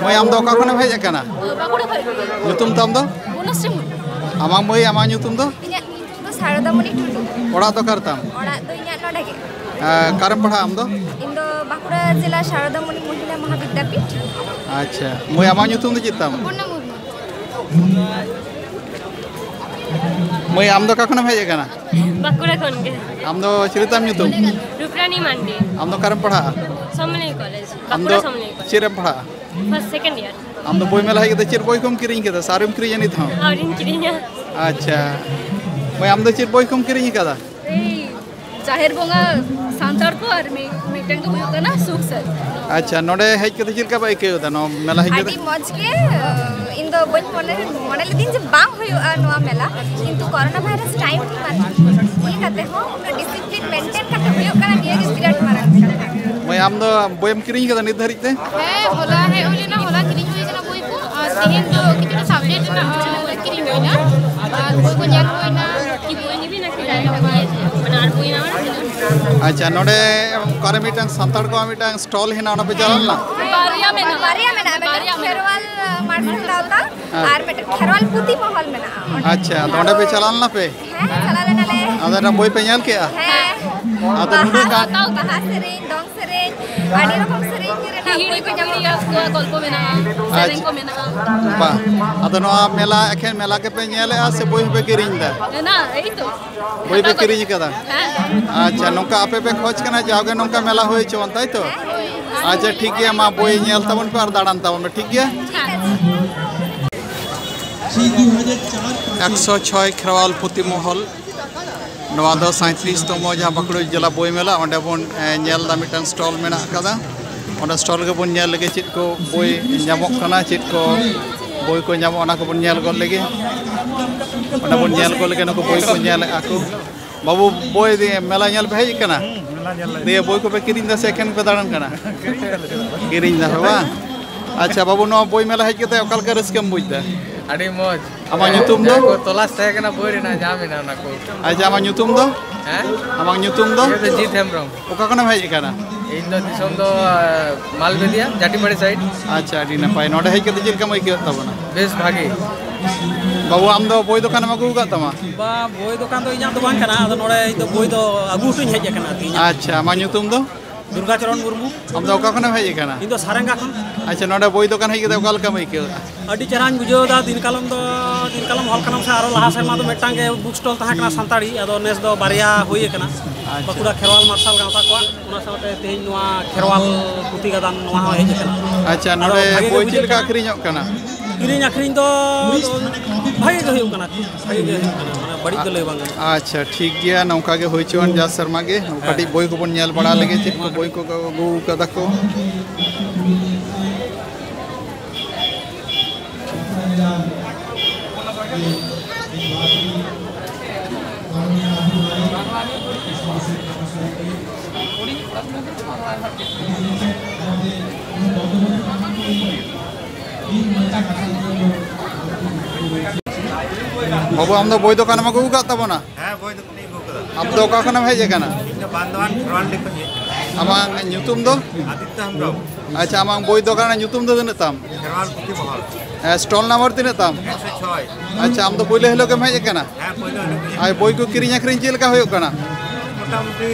ᱢᱟᱹᱭ, ᱟᱢ ᱫᱚ ᱚᱠᱟ ᱠᱷᱚᱱᱮᱢ ᱦᱮᱡ ᱟᱠᱟᱱᱟ? ᱵᱟᱸᱠᱩᱲᱟ ᱠᱷᱚᱱ᱾ ᱧᱩᱛᱩᱢ ᱛᱟᱢ ᱫᱚ? ᱵᱚᱱᱚᱥᱨᱤ ᱢᱩᱨᱢᱩ᱾ ᱟᱢᱟᱜ ᱢᱟᱹᱭ, ᱟᱢᱟᱜ ᱧᱩᱛᱩᱢ ᱫᱚ? ᱤᱧᱟᱹᱜ ᱧᱩᱛᱩᱢ ᱫᱚ ᱥᱟᱨᱚᱫᱟᱢᱚᱱᱤ ᱴᱩᱰᱩ᱾ ᱚᱲᱟᱜ ᱫᱚ ᱚᱠᱟᱨᱮ ᱛᱟᱢ? ᱚᱲᱟᱜ ᱫᱚ ᱤᱧᱟᱹᱜ ᱱᱚᱰᱮ ᱜᱮ᱾ ᱟᱨ ᱚᱠᱟᱨᱮᱢ ᱯᱟᱲᱦᱟᱜᱼᱟ ᱟᱢ ᱫᱚ? ᱤᱧ ᱫᱚ ᱵᱟᱸᱠᱩᱲᱟ ᱡᱮᱞᱟ ᱥᱟᱨᱚᱫᱟᱢᱚᱱᱤ ᱢᱚᱦᱤᱞᱟ ᱢᱚᱦᱟᱵᱤᱫᱽᱫᱟᱯᱤᱴ᱾ ᱟᱪᱪᱷᱟ ᱢᱟᱹᱭ, ᱟᱢᱟᱜ ᱧᱩᱛᱩᱢ ᱫᱚ ᱪᱮᱫ ᱛᱟᱢ? ᱯᱩᱨᱱᱟ ᱢᱩᱨᱢᱩ᱾ ᱢᱟᱹᱭ, ᱟᱢ ᱫᱚ ᱚᱠᱟ ᱠᱷᱚᱱᱮᱢ ᱦᱮᱡ ᱟᱠᱟᱱᱟ? ᱵᱟᱸᱠᱩᱲᱟ ᱠᱷᱚᱱ ᱜᱮ᱾ ᱟᱢ ᱫᱚ ᱪᱤᱞᱤ ᱛᱟᱢ ᱧᱩᱛᱩᱢ? ᱨᱩᱯᱨᱟᱱᱤ ᱢᱟᱱᱰᱤ᱾ ᱟᱢ ᱫᱚ ᱚᱠᱟᱨᱮᱢ ᱯᱟᱲᱦᱟᱜᱼᱟ? ᱥᱚᱢᱢᱮᱞᱚᱱᱤ ᱠᱚᱞᱮᱡᱽ, ᱟᱢ ᱵᱟᱸᱠᱩᱲᱟ ᱫᱚ ᱥᱚᱢᱢᱮᱞᱚᱱᱤ ᱠᱚᱞᱮᱡᱽ᱾ ᱪᱮᱫ ᱨᱮᱢ ᱯᱟᱲᱦᱟᱜᱼᱟ? First, second year. ᱟᱢ ᱫᱚ ᱵᱳᱭ ᱢᱮᱞᱟ ᱦᱮᱡ ᱠᱟᱛᱮ ᱪᱮᱫ ᱵᱳᱭ ᱠᱚᱢ ᱠᱤᱨᱤᱧ ᱠᱮᱫᱟ ᱥᱮ ᱟᱹᱣᱨᱤᱢ ᱠᱤᱨᱤᱧᱟ ᱱᱤᱛ ᱦᱚᱸ? ᱟᱹᱣᱨᱤᱧ ᱠᱤᱨᱤᱧᱟ᱾ ᱟᱪᱪᱷᱟ ᱢᱟᱹᱭ, ᱟᱢ ᱫᱚ ᱪᱮᱫ ᱵᱳᱭ ᱠᱚᱢ ᱠᱤᱨᱤᱧ ᱟᱠᱟᱫᱟ? ᱮᱭ ᱡᱟᱦᱮᱨ ᱵᱚᱸᱜᱟ ᱥᱟᱱᱛᱟᱲ ᱠᱚ ᱟᱨ ᱢᱤᱫ ᱢᱤᱫᱴᱟᱝ ᱫᱚ ᱦᱩᱭᱩᱜ ᱠᱟᱱᱟ ᱥᱩᱠ ᱥᱟᱹᱨᱤ᱾ ᱟᱪᱪᱷᱟ, ᱱᱚᱰᱮ ᱦᱮᱡ ᱠᱟᱛᱮ ᱪᱮᱫ ᱞᱮᱠᱟ ᱯᱮ ᱟᱹᱭᱠᱟᱹᱣ ᱮᱫᱟ ᱱᱚᱣᱟ ᱢᱮᱞᱟ ᱦᱮᱡ ᱟᱹᱰᱤ ᱠᱟᱛᱮ? ᱢᱚᱡᱽ ᱜᱮ᱾ ᱤᱧ ᱫᱚ ᱵᱟᱹᱧ ᱢᱚᱱᱮ ᱢᱚᱱᱮ ᱞᱤᱫᱟᱹᱧ ᱡᱮ ᱵᱟᱝ ᱦᱩᱭᱩᱜᱼᱟ ᱱᱚᱣᱟ ᱢᱮᱞᱟ, ᱠᱤᱱᱛᱩ ᱠᱚᱨᱳᱱᱟ ᱵᱷᱟᱭᱨᱟᱥ ᱴᱟᱭᱤᱢ ᱤᱭᱟᱹ ᱠᱟᱛᱮ ᱦᱚᱸ ᱩᱱᱟᱹᱜ ᱰᱤᱥᱤᱯᱞᱤᱱ ᱢᱮᱱᱴᱮᱱ ᱠᱟᱛᱮ ᱦᱩᱭᱩᱜ ᱠᱟᱱᱟ, ᱱᱤᱭᱟᱹ ᱜᱮ ᱵᱤᱨᱟᱴ ᱢᱟᱨᱟᱝ ᱠᱟᱛᱷᱟ᱾ ᱢᱟᱹᱭ, ᱟᱢ ᱫᱚ ᱵᱳᱭᱮᱢ ᱠᱤᱨᱤᱧ ᱠᱟᱫᱟ ᱱᱤᱛ ᱫᱷᱟᱹᱨᱤᱡ ᱛᱮ? ᱦᱮᱸ, ᱦᱚᱞᱟ ᱦᱮᱡ ᱦᱩᱭ ᱞᱮᱱᱟ, ᱦᱚᱞᱟ ᱠᱤᱨᱤᱧ ᱦᱩᱭ ᱠᱟᱱᱟ ᱵᱳᱭ ᱠᱚ, ᱟᱨ ᱛᱮᱦᱮᱧ ᱫᱚ ᱠᱤᱪᱷᱩᱴᱟ ᱥᱟᱵᱡᱮᱠᱴ ᱨᱮᱱᱟᱜ, ᱟᱸ, ᱠᱤᱨᱤᱧ ᱦᱩᱭᱱᱟ, ᱟᱨ ᱵᱳᱭ ᱠᱚ ᱧᱮᱞ ᱦᱩᱭᱱᱟ᱾ ᱟᱪᱪᱷᱟ, ᱱᱚᱰᱮ ᱚᱠᱟᱨᱮ ᱢᱤᱫᱴᱟᱝ ᱥᱟᱱᱛᱟᱲ ᱠᱚᱣᱟᱜ ᱢᱤᱫᱴᱟᱝ ᱥᱴᱚᱞ ᱦᱮᱱᱟᱜᱼᱟ, ᱚᱸᱰᱮ ᱯᱮ ᱪᱟᱞᱟᱣ ᱞᱮᱱᱟ? ᱵᱟᱨᱭᱟ ᱢᱮᱱᱟᱜᱼᱟ᱾ ᱵᱟᱨᱭᱟ ᱢᱮᱱᱟᱜᱼᱟ᱾ ᱠᱷᱮᱨᱣᱟᱞ, ᱟᱸ, ᱢᱟᱨᱥᱟᱞ ᱜᱟᱶᱛᱟ ᱦᱮᱸ᱾ ᱟᱨ ᱢᱤᱫᱴᱟᱝ ᱠᱷᱮᱨᱣᱟᱞ ᱯᱩᱛᱷᱤ ᱢᱚᱦᱚᱞ ᱢᱮᱱᱟᱜᱼᱟ ᱚᱸᱰᱮ᱾ ᱟᱪᱪᱷᱟ, ᱟᱫᱚ ᱚᱸᱰᱮ ᱯᱮ ᱪᱟᱞᱟᱣ ᱞᱮᱱᱟ ᱯᱮ? ᱦᱮᱸ, ᱪᱟᱞᱟᱣ ᱞᱮᱱᱟᱞᱮ᱾ ᱟᱫᱚ ᱚᱱᱟ ᱵᱳᱭ ᱯᱮ ᱧᱮᱞ ᱠᱮᱜᱼᱟ? ᱦᱮᱸ᱾ ᱟᱫᱚ ᱵᱟᱦᱟ, ᱱᱩᱱᱟᱹᱜ ᱜᱟᱱ ᱵᱟᱦᱟ ᱥᱮᱨᱮᱧ, ᱫᱚᱝ ᱥᱮᱨᱮᱧ, ᱟᱹᱰᱤ ᱨᱚᱠᱚᱢ ᱥᱮᱨᱮᱧ ᱨᱮᱱᱟᱜ ᱦᱤᱦᱤᱲᱤ ᱵᱳᱭ ᱠᱚ ᱧᱟᱢᱚᱜ ᱠᱟᱱᱟ᱾ ᱠᱚᱣᱟ, ᱜᱚᱞᱯᱚ ᱢᱮᱱᱟᱜᱼᱟ, ᱥᱮᱨᱮᱧ ᱟᱪᱪᱷᱟ᱾ ᱠᱚ ᱢᱮᱱᱟᱜᱼᱟ᱾ ᱵᱟ, ᱟᱫᱚ ᱱᱚᱣᱟ ᱢᱮᱞᱟ ᱮᱠᱷᱮᱱ ᱢᱮᱞᱟ ᱜᱮᱯᱮ ᱧᱮᱞᱮᱜᱼᱟ ᱥᱮ ᱵᱳᱭ ᱦᱚᱸᱯᱮ ᱠᱤᱨᱤᱧ ᱮᱫᱟ? ᱢᱮᱱᱟᱜᱼᱟ, ᱮᱭ ᱛᱚ᱾ ᱵᱳᱭ ᱯᱮ ᱠᱤᱨᱤᱧ ᱟᱠᱟᱫᱟ? ᱦᱮᱸ᱾ ᱟᱪᱪᱷᱟ, ᱱᱚᱝᱠᱟ ᱟᱯᱮ ᱯᱮ ᱠᱷᱚᱡᱽ ᱠᱟᱱᱟ ᱡᱟᱣᱜᱮ ᱱᱚᱝᱠᱟ ᱢᱮᱞᱟ ᱦᱩᱭ ᱦᱚᱪᱚᱣᱟᱱ, ᱛᱟᱭ ᱛᱚ? ᱦᱮᱸ, ᱦᱳᱭ᱾ ᱟᱪᱪᱷᱟ, ᱴᱷᱤᱠ ᱜᱮᱭᱟ, ᱢᱟ ᱵᱳᱭ ᱧᱮᱞ ᱛᱟᱵᱚᱱ ᱯᱮ ᱟᱨ ᱫᱟᱬᱟᱱ ᱛᱟᱵᱚᱱ ᱯᱮ, ᱴᱷᱤᱠ ᱜᱮᱭᱟ? ᱴᱷᱤᱠ ᱟᱪᱷᱮ᱾ ᱮᱠᱥᱚ ᱪᱷᱚᱭ ᱠᱷᱮᱨᱣᱟᱞ ᱯᱩᱛᱷᱤ ᱢᱚᱦᱚᱞ, ᱱᱚᱣᱟ ᱫᱚ ᱥᱟᱸᱭᱛᱨᱤᱥ ᱛᱚᱢᱚ ᱡᱟᱦᱟᱸ ᱵᱟᱸᱠᱩᱲᱟ ᱡᱮᱞᱟ ᱵᱳᱭ ᱢᱮᱞᱟ, ᱚᱸᱰᱮ ᱵᱚᱱ, ᱮ, ᱧᱮᱞ ᱮᱫᱟ, ᱢᱤᱫᱴᱟᱝ ᱥᱴᱚᱞ ᱢᱮᱱᱟᱜ ᱟᱠᱟᱫᱟ᱾ ᱚᱸᱰᱮ ᱥᱴᱚᱞ ᱨᱮᱜᱮ ᱵᱚᱱ ᱧᱮᱞ ᱞᱮᱜᱮ ᱪᱮᱫ ᱠᱚ ᱵᱳᱭ ᱧᱟᱢᱚᱜ ᱠᱟᱱᱟ, ᱪᱮᱫ ᱠᱚ ᱵᱳᱭ ᱠᱚ ᱧᱟᱢᱚᱜᱼᱟ, ᱚᱱᱟ ᱠᱚᱵᱚᱱ ᱧᱮᱞ ᱜᱚᱫ ᱞᱮᱜᱮ᱾ ᱚᱸᱰᱮ ᱵᱚᱱ ᱧᱮᱞ ᱜᱚᱫ ᱞᱮᱜᱮ, ᱱᱩᱠᱩ ᱵᱳᱭ ᱠᱚ ᱧᱮᱞᱮᱫᱼᱟ ᱠᱚ᱾ ᱵᱟᱹᱵᱩ, ᱵᱳᱭ ᱫᱤᱭᱮ ᱢᱮᱞᱟ ᱧᱮᱞ ᱯᱮ ᱦᱮᱡ ᱟᱠᱟᱱᱟ? ᱦᱩᱸ, ᱢᱮᱞᱟ ᱧᱮᱞ ᱞᱮ ᱫᱤᱭᱮ ᱦᱮᱡ ᱵᱳᱭ ᱠᱚᱯᱮ ᱠᱤᱨᱤᱧ ᱮᱫᱟ ᱥᱮ ᱮᱠᱷᱮᱱ ᱯᱮ ᱫᱟᱬᱟᱱ ᱠᱟᱱᱟ? ᱠᱤᱨᱤᱧ ᱫᱟ ᱯᱮ ᱵᱟᱝ? ᱟᱪᱪᱷᱟ ᱵᱟᱹᱵᱩ, ᱱᱚᱣᱟ ᱵᱳᱭ ᱢᱮᱞᱟ ᱦᱮᱡ ᱠᱟᱛᱮ ᱚᱠᱟ ᱞᱮᱠᱟ ᱨᱟᱹᱥᱠᱟᱹᱢ ᱵᱩᱡᱽ ᱮᱫᱟ? ᱟᱹᱰᱤ ᱢᱚᱡᱽ᱾ ᱟᱢᱟᱜ ᱧᱩᱛᱩᱢ ᱫᱚ? ᱡᱟᱦᱟᱸ ᱠᱚ ᱛᱚᱞᱟᱥ ᱛᱟᱦᱮᱸ ᱠᱟᱱᱟ ᱵᱳᱭ ᱨᱮᱱᱟᱜ, ᱧᱟᱢ ᱮᱱᱟ ᱚᱱᱟ ᱠᱚ᱾ ᱟᱪᱪᱷᱟ, ᱟᱢᱟᱜ ᱧᱩᱛᱩᱢ ᱫᱚ? ᱦᱮᱸ? ᱟᱢᱟᱜ ᱧᱩᱛᱩᱢ ᱫᱚ? ᱤᱧ ᱫᱚ ᱡᱤᱛ ᱦᱮᱢᱵᱨᱚᱢ᱾ ᱚᱠᱟ ᱠᱷᱚᱱᱮᱢ ᱦᱮᱡ ᱟᱠᱟᱱᱟ? ᱤᱧ ᱫᱚ ᱫᱤᱥᱚᱢ ᱫᱚ, ᱟᱸ, ᱢᱟᱞᱵᱮᱫᱤᱭᱟ, ᱡᱟᱴᱤᱵᱟᱲᱤ ᱥᱟᱭᱤᱰ᱾ ᱟᱪᱪᱷᱟ, ᱟᱹᱰᱤ ᱱᱟᱯᱟᱭ᱾ ᱱᱚᱰᱮ ᱦᱮᱡ ᱠᱟᱛᱮ ᱪᱮᱫ ᱞᱮᱠᱟᱢ ᱟᱹᱭᱠᱟᱹᱣᱮᱫ ᱛᱟᱵᱚᱱᱟ? ᱵᱮᱥ ᱵᱷᱟᱜᱮ᱾ ᱵᱟᱹᱵᱩ, ᱟᱢ ᱫᱚ ᱵᱳᱭ ᱫᱚᱠᱟᱱᱮᱢ ᱟᱹᱜᱩ ᱟᱠᱟᱫ ᱛᱟᱢᱟ? ᱵᱟ, ᱵᱳᱭ ᱫᱚᱠᱟᱱ ᱫᱚ ᱤᱧᱟᱹᱜ ᱫᱚ ᱵᱟᱝ ᱠᱟᱱᱟ, ᱟᱫᱚ ᱱᱚᱰᱮ ᱤᱧ ᱫᱚ ᱵᱳᱭ ᱫᱚ ᱟᱹᱜᱩ ᱦᱚᱴᱚᱧ ᱦᱮᱡ ᱟᱠᱟᱱᱟ ᱟᱨᱠᱤ᱾ ᱤᱧᱟᱹᱜ ᱟᱪᱪᱷᱟ, ᱟᱢᱟᱜ ᱧᱩᱛᱩᱢ ᱫᱚ? ᱫᱩᱨᱜᱟᱪᱚᱨᱚᱱ ᱢᱩᱨᱢᱩ᱾ ᱟᱢ ᱫᱚ ᱚᱠᱟ ᱠᱷᱚᱱᱮᱢ ᱦᱮᱡ ᱟᱠᱟᱱᱟ? ᱤᱧ ᱫᱚ ᱥᱟᱨᱮᱝᱜᱟ ᱠᱷᱚᱱ᱾ ᱟᱪᱪᱷᱟ, ᱱᱚᱰᱮ ᱵᱳᱭ ᱫᱚᱠᱟᱱ ᱦᱮᱡ ᱠᱟᱛᱮ ᱚᱠᱟ ᱞᱮᱠᱟᱢ ᱟᱹᱭᱠᱟᱹᱣ ᱮᱫᱟ? ᱟᱹᱰᱤ ᱪᱮᱦᱨᱟᱧ ᱵᱩᱡᱷᱟᱹᱣ ᱮᱫᱟ᱾ ᱫᱤᱱ ᱠᱟᱞᱚᱢ ᱫᱚ, ᱫᱤᱱ ᱠᱟᱞᱚᱢ ᱦᱚᱞ ᱠᱟᱱᱟᱢ ᱥᱮ, ᱟᱨᱚ ᱞᱟᱦᱟ ᱥᱮᱨᱢᱟ ᱫᱚ ᱢᱤᱫᱴᱟᱝ ᱜᱮ ᱵᱩᱠ ᱥᱴᱚᱞ ᱛᱟᱦᱮᱸ ᱠᱟᱱᱟ ᱥᱟᱱᱛᱟᱲᱤ, ᱟᱫᱚ ᱱᱮᱥ ᱫᱚ ᱵᱟᱨᱭᱟ ᱦᱩᱭ ᱟᱠᱟᱱᱟ᱾ ᱟᱪᱪᱷᱟ᱾ ᱵᱟᱸᱠᱩᱲᱟ ᱠᱷᱮᱨᱣᱟᱞ ᱢᱟᱨᱥᱟᱞ ᱜᱟᱶᱛᱟ ᱠᱚᱣᱟᱜ, ᱚᱱᱟ ᱥᱟᱶᱛᱮ ᱛᱮᱦᱮᱧ ᱱᱚᱣᱟ ᱠᱷᱮᱨᱣᱟᱞ ᱯᱩᱛᱷᱤ ᱜᱟᱫᱟᱱ, ᱱᱚᱣᱟ ᱦᱚᱸ ᱦᱮᱡ ᱟᱠᱟᱱᱟ᱾ ᱟᱪᱪᱷᱟ, ᱟᱫᱚ ᱱᱚᱰᱮ ᱵᱷᱟᱜᱮ ᱜᱮ ᱵᱳᱭ ᱪᱮᱫ ᱵᱩᱡᱷᱟᱹᱜ ᱞᱮᱠᱟ ᱠᱟᱱᱟ᱾ ᱟᱹᱠᱷᱨᱤᱧᱚᱜ ᱠᱟᱱᱟ? ᱠᱤᱨᱤᱧ ᱟᱹᱠᱷᱨᱤᱧ ᱫᱚ ᱵᱷᱟᱜᱮ ᱜᱮ ᱦᱩᱭᱩᱜ ᱠᱟᱱᱟ, ᱵᱷᱟᱜᱮ ᱜᱮ ᱦᱩᱭᱩᱜ ᱠᱟᱱᱟ, ᱢᱟᱱᱮ ᱵᱟᱹᱲᱤᱡ ᱫᱚ ᱞᱟᱹᱭ ᱵᱟᱝ ᱜᱟᱱᱚᱜᱼᱟ᱾ ᱟᱪᱪᱷᱟ, ᱴᱷᱤᱠ ᱜᱮᱭᱟ, ᱱᱚᱝᱠᱟ ᱜᱮ ᱦᱩᱭ ᱦᱚᱪᱚᱣᱟᱱ ᱡᱟ ᱥᱮᱨᱢᱟ ᱜᱮ᱾ ᱦᱮᱸ᱾ ᱠᱟᱹᱴᱤᱡ ᱵᱳᱭ ᱠᱚᱵᱚᱱ ᱧᱮᱞ ᱵᱟᱲᱟ ᱞᱮᱜᱮ, ᱪᱮᱫ ᱠᱚ ᱵᱳᱭ ᱠᱚ ᱟᱹᱜᱩ ᱠᱟᱫᱟ ᱠᱚ᱾ ᱵᱟᱹᱵᱩ, ᱟᱢ ᱫᱚ ᱵᱳᱭ ᱫᱚᱠᱟᱱᱮᱢ ᱟᱹᱜᱩ ᱟᱠᱟᱫ ᱛᱟᱵᱚᱱᱟ? ᱦᱮᱸ, ᱵᱳᱭ ᱫᱚᱠᱟᱱᱤᱧ ᱟᱹᱜᱩ ᱠᱟᱫᱟ᱾ ᱟᱢ ᱫᱚ ᱚᱠᱟ ᱠᱷᱚᱱᱮᱢ ᱦᱮᱡ ᱟᱠᱟᱱᱟ? ᱤᱧ ᱫᱚ ᱵᱟᱱᱫᱚᱣᱟᱱ ᱠᱷᱮᱨᱣᱟᱞᱰᱤ ᱠᱷᱚᱱ ᱦᱮᱡ ᱟᱠᱟᱱᱟ᱾ ᱟᱢᱟᱜ ᱧᱩᱛᱩᱢ ᱫᱚ? ᱟᱫᱤᱛᱛᱚ ᱦᱮᱢᱵᱨᱚᱢ᱾ ᱟᱪᱪᱷᱟ, ᱟᱢᱟᱜ ᱵᱳᱭ ᱫᱚᱠᱟᱱ ᱨᱮᱱᱟᱜ ᱧᱩᱛᱩᱢ ᱫᱚ ᱛᱤᱱᱟᱹᱜ ᱛᱟᱢ? ᱠᱷᱮᱨᱣᱟᱞ ᱯᱩᱛᱷᱤ ᱢᱚᱦᱚᱞ᱾ ᱦᱮᱸ, ᱥᱴᱚᱞ ᱱᱟᱢᱵᱟᱨ ᱛᱤᱱᱟᱹᱜ ᱛᱟᱢ? ᱮᱠᱥᱚ ᱪᱷᱚᱭ᱾ ᱟᱪᱪᱷᱟ, ᱟᱢ ᱫᱚ ᱯᱳᱭᱞᱳ ᱦᱤᱞᱳᱜ ᱜᱮᱢ ᱦᱮᱡ ᱟᱠᱟᱱᱟ? ᱦᱮᱸ, ᱯᱳᱭᱞᱳ ᱦᱤᱞᱳᱜ ᱜᱮ᱾ ᱟᱨ ᱵᱳᱭ ᱠᱚ ᱠᱤᱨᱤᱧ ᱟᱹᱠᱷᱨᱤᱧ ᱪᱮᱫ ᱞᱮᱠᱟ ᱦᱩᱭᱩᱜ ᱠᱟᱱᱟ? ᱢᱚᱴᱟᱢᱩᱴᱤ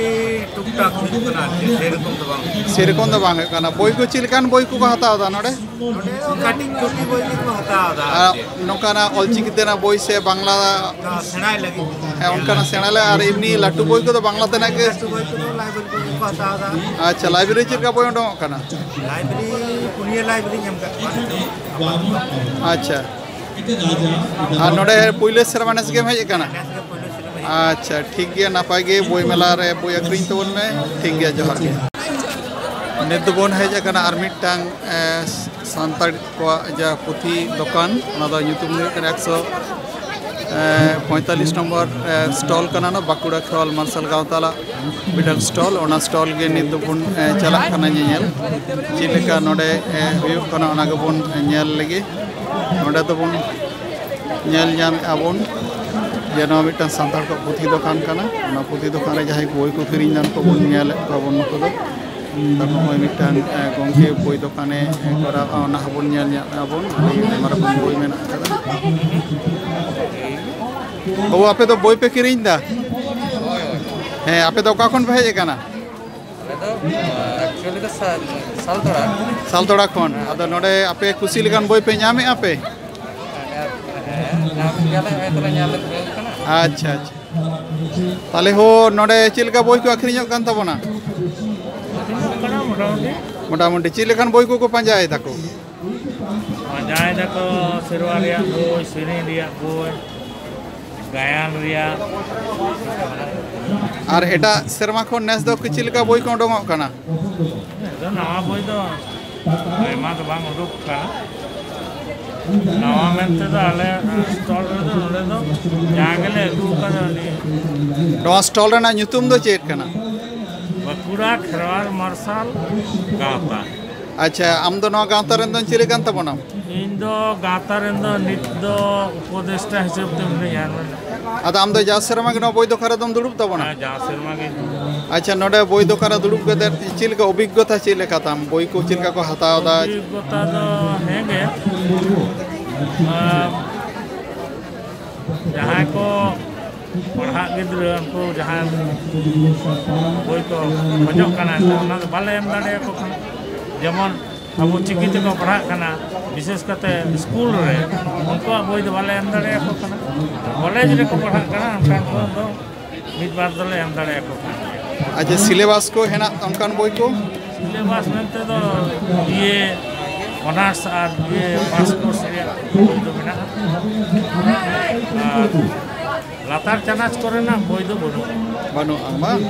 ᱴᱩᱠ ᱴᱟᱠ ᱦᱩᱭᱩᱜ ᱠᱟᱱᱟ ᱟᱨᱠᱤ, ᱥᱮᱨᱚᱠᱚᱢ ᱫᱚ ᱵᱟᱝ᱾ ᱥᱮᱨᱚᱠᱚᱢ ᱫᱚ ᱵᱟᱝ ᱦᱩᱭᱩᱜ ᱠᱟᱱᱟ᱾ ᱵᱳᱭ ᱠᱚ ᱪᱮᱫ ᱞᱮᱠᱟᱱ ᱵᱳᱭ ᱠᱚᱠᱚ ᱦᱟᱛᱟᱣ ᱮᱫᱟ ᱱᱚᱰᱮ? ᱱᱚᱰᱮ ᱫᱚ ᱠᱟᱹᱴᱤᱡ ᱪᱩᱴᱤ ᱵᱳᱭ ᱜᱮᱠᱚ ᱦᱟᱛᱟᱣ ᱮᱫᱟ ᱟᱨ ᱟᱨ ᱪᱮᱫ᱾ ᱱᱚᱝᱠᱟᱱᱟᱜ ᱚᱞᱪᱤᱠᱤ ᱛᱮᱱᱟᱜ ᱵᱳᱭ ᱥᱮ ᱵᱟᱝᱞᱟ? ᱚᱱᱠᱟ ᱥᱮᱬᱟᱭ ᱞᱟᱹᱜᱤᱫ᱾ ᱦᱮᱸ, ᱚᱱᱠᱟᱱᱟᱜ ᱥᱮᱬᱟ ᱞᱮ, ᱟᱨ ᱮᱢᱱᱤ ᱞᱟᱹᱴᱩ ᱵᱳᱭ ᱠᱚᱫᱚ ᱵᱟᱝᱞᱟ ᱛᱮᱱᱟᱜ ᱜᱮ? ᱞᱟᱹᱴᱩ ᱵᱳᱭ ᱠᱚᱫᱚ ᱞᱟᱭᱵᱨᱮᱨᱤ ᱠᱚᱨᱮ ᱠᱚ ᱦᱟᱛᱟᱣ ᱮᱫᱟ᱾ ᱟᱪᱪᱷᱟ, ᱞᱟᱭᱵᱨᱮᱨᱤ ᱪᱮᱫ ᱞᱮᱠᱟ ᱵᱳᱭ ᱩᱰᱩᱝᱚᱜ ᱠᱟᱱᱟ? ᱞᱟᱭᱵᱨᱮᱨᱤ, ᱯᱩᱱᱭᱟᱹ ᱞᱟᱭᱵᱨᱮᱨᱤᱧ ᱮᱢ ᱠᱟᱜ ᱠᱚᱣᱟ᱾ ᱟᱪᱪᱷᱟ, ᱟᱨ ᱱᱚᱰᱮ ᱯᱩᱭᱞᱟᱹ ᱥᱮᱨᱢᱟ ᱱᱮᱥ ᱜᱮᱢ ᱦᱮᱡ ᱟᱠᱟᱱᱟ? ᱱᱮᱥ ᱜᱮ ᱯᱩᱭᱞᱟᱹ ᱥᱮᱨᱢᱟ ᱦᱮᱡ ᱟᱪᱪᱷᱟ, ᱴᱷᱤᱠ ᱜᱮᱭᱟ, ᱱᱟᱯᱟᱭ ᱜᱮ ᱵᱳᱭ ᱢᱮᱞᱟ ᱨᱮ ᱵᱳᱭ ᱟᱹᱠᱷᱨᱤᱧ ᱛᱟᱵᱚᱱ ᱢᱮ᱾ ᱴᱷᱤᱠ ᱜᱮᱭᱟ, ᱡᱚᱦᱟᱨ ᱜᱮ᱾ ᱱᱤᱛ ᱫᱚᱵᱚᱱ ᱦᱮᱡ ᱟᱠᱟᱱᱟ ᱟᱨ ᱢᱤᱫᱴᱟᱝ, ᱮ, ᱥᱟᱱᱛᱟᱲ ᱠᱚᱣᱟᱜ ᱡᱟᱦᱟᱸ ᱯᱩᱛᱷᱤ ᱫᱚᱠᱟᱱ, ᱚᱱᱟ ᱫᱚ ᱧᱩᱛᱩᱢ ᱫᱚ ᱦᱩᱭᱩᱜ ᱠᱟᱱᱟ ᱮᱠᱥᱚ ᱯᱚᱸᱭᱛᱟᱞᱞᱤᱥ ᱱᱚᱢᱵᱚᱨ, ᱮ, ᱥᱴᱚᱞ ᱠᱟᱱᱟ, ᱚᱱᱟ ᱵᱟᱸᱠᱩᱲᱟ ᱠᱷᱮᱨᱣᱟᱞ ᱢᱟᱨᱥᱟᱞ ᱜᱟᱶᱛᱟ ᱞᱟᱜ ᱢᱤᱫᱴᱟᱝ ᱥᱴᱚᱞ᱾ ᱚᱱᱟ ᱥᱴᱚᱞ ᱜᱮ ᱱᱤᱛ ᱫᱚᱵᱚᱱ, ᱮ, ᱪᱟᱞᱟᱜ ᱠᱟᱱᱟ ᱧᱮᱧᱮᱞ, ᱪᱮᱫ ᱞᱮᱠᱟ ᱱᱚᱰᱮ, ᱮ, ᱦᱩᱭᱩᱜ ᱠᱟᱱᱟ, ᱚᱱᱟ ᱜᱮᱵᱚᱱ ᱧᱮᱞ ᱞᱮᱜᱮ᱾ ᱱᱚᱰᱮ ᱫᱚᱵᱚᱱ ᱧᱮᱞ ᱧᱟᱢᱮᱫᱼᱟ ᱵᱚᱱ ᱡᱮ ᱱᱚᱣᱟ ᱢᱤᱫᱴᱟᱝ ᱥᱟᱱᱛᱟᱲ ᱠᱚᱣᱟᱜ ᱯᱩᱛᱷᱤ ᱫᱚᱠᱟᱱ ᱠᱟᱱᱟ᱾ ᱚᱱᱟ ᱯᱩᱛᱷᱤ ᱫᱚᱠᱟᱱ ᱨᱮ ᱡᱟᱦᱟᱸᱭ ᱵᱳᱭ ᱠᱚ ᱠᱤᱨᱤᱧ ᱫᱟ, ᱩᱱᱠᱩ ᱵᱚᱱ ᱧᱮᱞᱮᱫ ᱠᱚᱣᱟ ᱵᱚᱱ, ᱱᱩᱠᱩ ᱫᱚ ᱛᱟᱨᱯᱚᱨ ᱱᱚᱜᱼᱚᱭ ᱢᱤᱫᱴᱟᱝ, ᱮ, ᱜᱚᱝᱠᱮ ᱵᱳᱭ ᱫᱚᱠᱟᱱᱮ, ᱮ, ᱠᱚᱨᱟᱣᱟ, ᱚᱱᱟ ᱦᱚᱸᱵᱚᱱ ᱧᱮᱞ ᱧᱟᱢ ᱟᱵᱚᱱ᱾ ᱟᱹᱰᱤ ᱟᱭᱢᱟ ᱨᱚᱠᱚᱢ ᱵᱳᱭ ᱢᱮᱱᱟᱜ ᱟᱠᱟᱫᱟ᱾ ᱵᱟᱹᱵᱩ, ᱟᱯᱮ ᱫᱚ ᱵᱳᱭ ᱯᱮ ᱠᱤᱨᱤᱧ ᱮᱫᱟ? ᱦᱮᱸ, ᱟᱯᱮ ᱫᱚ ᱚᱠᱟ ᱠᱷᱚᱱ ᱯᱮ ᱦᱮᱡ ᱟᱠᱟᱱᱟ? ᱟᱞᱮ ᱫᱚ, ᱟᱸ, actually ᱫᱚ ᱥᱟ-, ᱥᱟᱞᱛᱚᱲᱟ᱾ ᱥᱟᱞᱛᱚᱲᱟ ᱠᱷᱚᱱ᱾ ᱟᱫᱚ ᱱᱚᱰᱮ ᱟᱯᱮ ᱠᱩᱥᱤ ᱞᱮᱠᱟᱱ ᱵᱳᱭ ᱯᱮ ᱧᱟᱢᱮᱫᱼᱟ ᱯᱮ? ᱦᱮᱸ, ᱧᱟᱢ ᱜᱮᱭᱟᱞᱮ, ᱦᱚᱭᱛᱚ ᱞᱮ ᱧᱟᱢ ᱞᱮᱫ ᱠᱚ ᱠᱟᱱᱟ᱾ ᱟᱪᱪᱷᱟ, ᱟᱪᱪᱷᱟ᱾ ᱛᱟᱦᱚᱞᱮ ᱦᱳ, ᱱᱚᱰᱮ ᱪᱮᱫ ᱞᱮᱠᱟ ᱵᱳᱭ ᱠᱚ ᱟᱹᱠᱷᱨᱤᱧᱚᱜ ᱠᱟᱱ ᱛᱟᱵᱚᱱᱟ? ᱟᱹᱠᱷᱨᱤᱧᱚᱜ ᱠᱟᱱᱟ ᱢᱚᱴᱟᱢᱩᱴᱤ᱾ ᱢᱚᱴᱟᱢᱩᱴᱤ ᱪᱮᱫ ᱞᱮᱠᱟᱱ ᱵᱳᱭ ᱠᱚᱠᱚ ᱯᱟᱸᱡᱟᱭ ᱫᱟᱠᱚ? ᱯᱟᱸᱡᱟᱭ ᱫᱟᱠᱚ ᱥᱮᱨᱣᱟ ᱨᱮᱭᱟᱜ ᱵᱳᱭ, ᱥᱮᱨᱮᱧ ᱨᱮᱭᱟᱜ ᱵᱳᱭ, ᱜᱟᱭᱟᱱ ᱨᱮᱭᱟᱜ᱾ ᱟᱨ ᱮᱴᱟᱜ ᱥᱮᱨᱢᱟ ᱠᱷᱚᱱ ᱱᱮᱥ ᱫᱚ ᱪᱮᱫ ᱞᱮᱠᱟ ᱵᱳᱭ ᱠᱚ ᱩᱰᱩᱝᱚᱜ ᱠᱟᱱᱟ? ᱱᱮᱥ ᱫᱚ ᱱᱟᱣᱟ ᱵᱳᱭ ᱫᱚ ᱟᱭᱢᱟ ᱫᱚ ᱵᱟᱝ ᱩᱰᱩᱠ ᱠᱟᱱᱟ᱾ ᱱᱟᱣᱟ ᱢᱮᱱᱛᱮ ᱫᱚ ᱟᱞᱮ ᱥᱴᱚᱞ ᱨᱮᱫᱚ ᱱᱚᱰᱮ ᱫᱚ ᱡᱟ ᱜᱮᱞᱮ ᱟᱹᱜᱩ ᱠᱟᱫᱟ ᱱᱤᱭᱟᱹ᱾ ᱱᱚᱣᱟ ᱥᱴᱚᱞ ᱨᱮᱱᱟᱜ ᱧᱩᱛᱩᱢ ᱫᱚ ᱪᱮᱫ ᱠᱟᱱᱟ? ᱵᱟᱸᱠᱩᱲᱟ ᱠᱷᱮᱨᱣᱟᱞ ᱢᱟᱨᱥᱟᱞ ᱜᱟᱶᱛᱟ᱾ ᱟᱪᱪᱷᱟ, ᱟᱢ ᱫᱚ ᱱᱚᱣᱟ ᱜᱟᱶᱛᱟ ᱨᱮᱱ ᱫᱚ ᱪᱤᱞᱤ ᱠᱟᱱ ᱛᱟᱵᱚᱱᱟᱢ? ᱤᱧ ᱫᱚ ᱜᱟᱶᱛᱟ ᱨᱮᱱ ᱫᱚ ᱱᱤᱛ ᱫᱚ ᱩᱯᱚᱫᱮᱥᱴᱟ ᱦᱤᱥᱟᱹᱵ ᱛᱮ ᱢᱤᱱᱟᱹᱧᱟ᱾ ᱟᱫᱚ ᱟᱢ ᱫᱚ ᱡᱟᱣ ᱥᱮᱨᱢᱟ ᱜᱮ ᱱᱚᱣᱟ ᱵᱳᱭ ᱫᱚᱠᱟᱱ ᱨᱮᱫᱚᱢ ᱫᱩᱲᱩᱵ ᱛᱟᱵᱚᱱᱟ? ᱦᱮᱸ, ᱡᱟᱣ ᱥᱮᱨᱢᱟ ᱜᱮ᱾ ᱟᱪᱪᱷᱟ, ᱱᱚᱰᱮ ᱵᱳᱭ ᱫᱚᱠᱟᱱ ᱨᱮ ᱫᱩᱲᱩᱵ ᱠᱟᱛᱮ ᱪᱮᱫ ᱞᱮᱠᱟ ᱚᱵᱷᱤᱜᱽᱜᱚᱛᱟ ᱪᱮᱫ ᱞᱮᱠᱟ ᱛᱟᱢ? ᱵᱳᱭ ᱠᱚ ᱪᱮᱫ ᱞᱮᱠᱟ ᱠᱚ ᱦᱟᱛᱟᱣ ᱮᱫᱟ? ᱚᱵᱷᱤᱜᱽᱜᱚᱛᱟ ᱫᱚ ᱦᱮᱸ ᱜᱮ, ᱟᱨ ᱡᱟᱦᱟᱸᱭ ᱠᱚ ᱯᱟᱲᱦᱟᱜ ᱜᱤᱫᱽᱨᱟᱹ, ᱩᱱᱠᱩ ᱡᱟᱦᱟᱸᱭ ᱵᱳᱭ ᱠᱚ ᱠᱷᱚᱡᱚᱜ ᱠᱟᱱᱟ, ᱚᱱᱟ ᱫᱚ ᱵᱟᱞᱮ ᱮᱢ ᱫᱟᱲᱮᱭᱟᱠᱚ ᱠᱟᱱᱟ᱾ ᱡᱮᱢᱚᱱ ᱟᱵᱚ ᱪᱤᱠᱤ ᱛᱮᱠᱚ ᱯᱟᱲᱦᱟᱜ ᱠᱟᱱᱟ, ᱵᱤᱥᱮᱥ ᱠᱟᱛᱮ ᱥᱠᱩᱞ ᱨᱮ, ᱩᱱᱠᱩᱣᱟᱜ ᱵᱳᱭ ᱫᱚ ᱵᱟᱞᱮ ᱮᱢ ᱫᱟᱲᱮᱭᱟᱠᱚ ᱠᱟᱱᱟ᱾ ᱠᱚᱞᱮᱡᱽ ᱨᱮᱠᱚ ᱯᱟᱲᱦᱟᱜ ᱠᱟᱱᱟ, ᱚᱱᱠᱟᱱ ᱠᱚ ᱫᱚ ᱢᱤᱫ ᱵᱟᱨ ᱫᱚᱞᱮ ᱮᱢ ᱫᱟᱲᱮᱭᱟᱠᱚ ᱠᱟᱱ ᱜᱮᱭᱟ᱾ ᱟᱪᱪᱷᱟ, ᱥᱤᱞᱮᱵᱟᱥ ᱠᱚ ᱦᱮᱱᱟᱜ ᱚᱱᱠᱟᱱ ᱵᱳᱭ ᱠᱚ? ᱥᱤᱞᱮᱵᱟᱥ ᱢᱮᱱᱛᱮ ᱫᱚ ᱵᱤ ᱮ ᱚᱱᱟᱨᱥ ᱟᱨ ᱵᱤ ᱮ ᱯᱟᱥ ᱠᱳᱨᱥ ᱨᱮᱭᱟᱜ ᱵᱳᱭ ᱫᱚ ᱢᱮᱱᱟᱜᱼᱟ, ᱟᱨ ᱞᱟᱛᱟᱨ ᱪᱟᱱᱟᱪ ᱠᱚᱨᱮᱱᱟᱜ ᱵᱳᱭ ᱫᱚ ᱵᱟᱹᱱᱩᱜᱼᱟ᱾ ᱵᱟᱹᱱᱩᱜᱼᱟ ᱵᱟᱝ?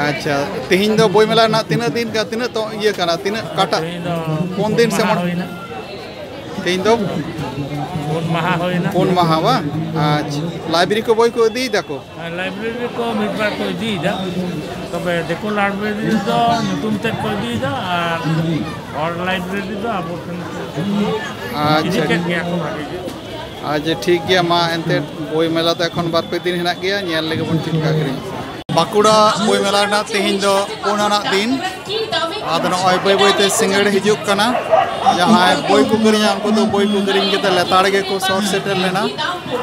ᱟᱪᱪᱷᱟ, ᱛᱮᱦᱮᱧ ᱫᱚ ᱵᱳᱭ ᱢᱮᱞᱟ ᱨᱮᱱᱟᱜ ᱛᱤᱱᱟᱹᱜ ᱫᱤᱱ ᱠᱟ-, ᱛᱤᱱᱟᱹᱜ ᱛᱚ ᱤᱭᱟᱹ ᱠᱟᱱᱟ, ᱛᱤᱱᱟᱹᱜ ᱠᱟᱴᱟᱜ? ᱛᱮᱦᱮᱧ ᱫᱚ ᱯᱩᱱ ᱫᱤᱱ ᱥᱮ ᱢᱟᱦᱟ ᱢᱚᱬᱮ? ᱦᱩᱭᱱᱟ᱾ ᱛᱮᱦᱮᱧ ᱫᱚ ᱯᱩᱱ ᱢᱟᱦᱟ ᱦᱩᱭᱱᱟ᱾ ᱯᱩᱱ ᱢᱟᱦᱟ ᱵᱟᱝ? ᱟᱪᱪᱷᱟ, ᱞᱟᱭᱵᱨᱮᱨᱤ ᱠᱚ ᱵᱳᱭ ᱠᱚ ᱤᱫᱤᱭᱮᱫᱟ ᱠᱚ? ᱦᱮᱸ, ᱞᱟᱭᱵᱨᱮᱨᱤ ᱠᱚ ᱢᱤᱫ ᱵᱟᱨ ᱠᱚ ᱤᱫᱤᱭᱮᱫᱟ, ᱛᱚᱵᱮ ᱫᱤᱠᱩ ᱞᱟᱭᱵᱨᱮᱨᱤ ᱫᱚ ᱧᱩᱛᱩᱢ ᱛᱮᱫ ᱠᱚ ᱤᱫᱤᱭᱮᱫᱟ ᱟᱨ ᱦᱚᱲ ᱞᱟᱭᱵᱨᱮᱨᱤ ᱫᱚ ᱟᱵᱚ ᱴᱷᱮᱱ ᱠᱚ ᱤᱫᱤ ᱟᱪᱪᱷᱟ᱾ ᱠᱮᱫ ᱜᱮᱭᱟ ᱠᱚ ᱵᱷᱟᱜᱮ ᱜᱮ᱾ ᱟᱪᱪᱷᱟ, ᱴᱷᱤᱠ ᱜᱮᱭᱟ, ᱢᱟ ᱮᱱᱛᱮᱫ ᱵᱳᱭ ᱢᱮᱞᱟ ᱫᱚ ᱮᱠᱷᱚᱱ ᱵᱟᱨ ᱯᱮ ᱫᱤᱱ ᱦᱮᱱᱟᱜ ᱜᱮᱭᱟ, ᱧᱮᱞ ᱞᱮᱜᱮ ᱵᱚᱱ ᱪᱮᱫ ᱞᱮᱠᱟ ᱟᱹᱠᱷᱨᱤᱧ᱾ ᱵᱟᱸᱠᱩᱲᱟ ᱵᱳᱭ ᱢᱮᱞᱟ ᱨᱮᱱᱟᱜ ᱛᱮᱦᱮᱧ ᱫᱚ ᱯᱩᱱ ᱟᱱᱟᱜ ᱫᱤᱱ᱾ ᱟᱫᱚ ᱱᱚᱜᱼᱚᱭ ᱵᱟᱹᱭ ᱵᱟᱹᱭᱛᱮ ᱥᱤᱸᱜᱟᱹᱲ ᱦᱤᱡᱩᱜ ᱠᱟᱱᱟ᱾ ᱡᱟᱦᱟᱸᱭ ᱵᱳᱭ ᱠᱚ ᱠᱤᱨᱤᱧᱟ, ᱩᱱᱠᱩ ᱫᱚ ᱵᱳᱭ ᱠᱚ ᱠᱤᱨᱤᱧ ᱠᱟᱛᱮ ᱞᱮᱛᱟᱲ ᱜᱮᱠᱚ ᱥᱚᱦᱚᱨ ᱥᱮᱴᱮᱨ ᱞᱮᱱᱟ᱾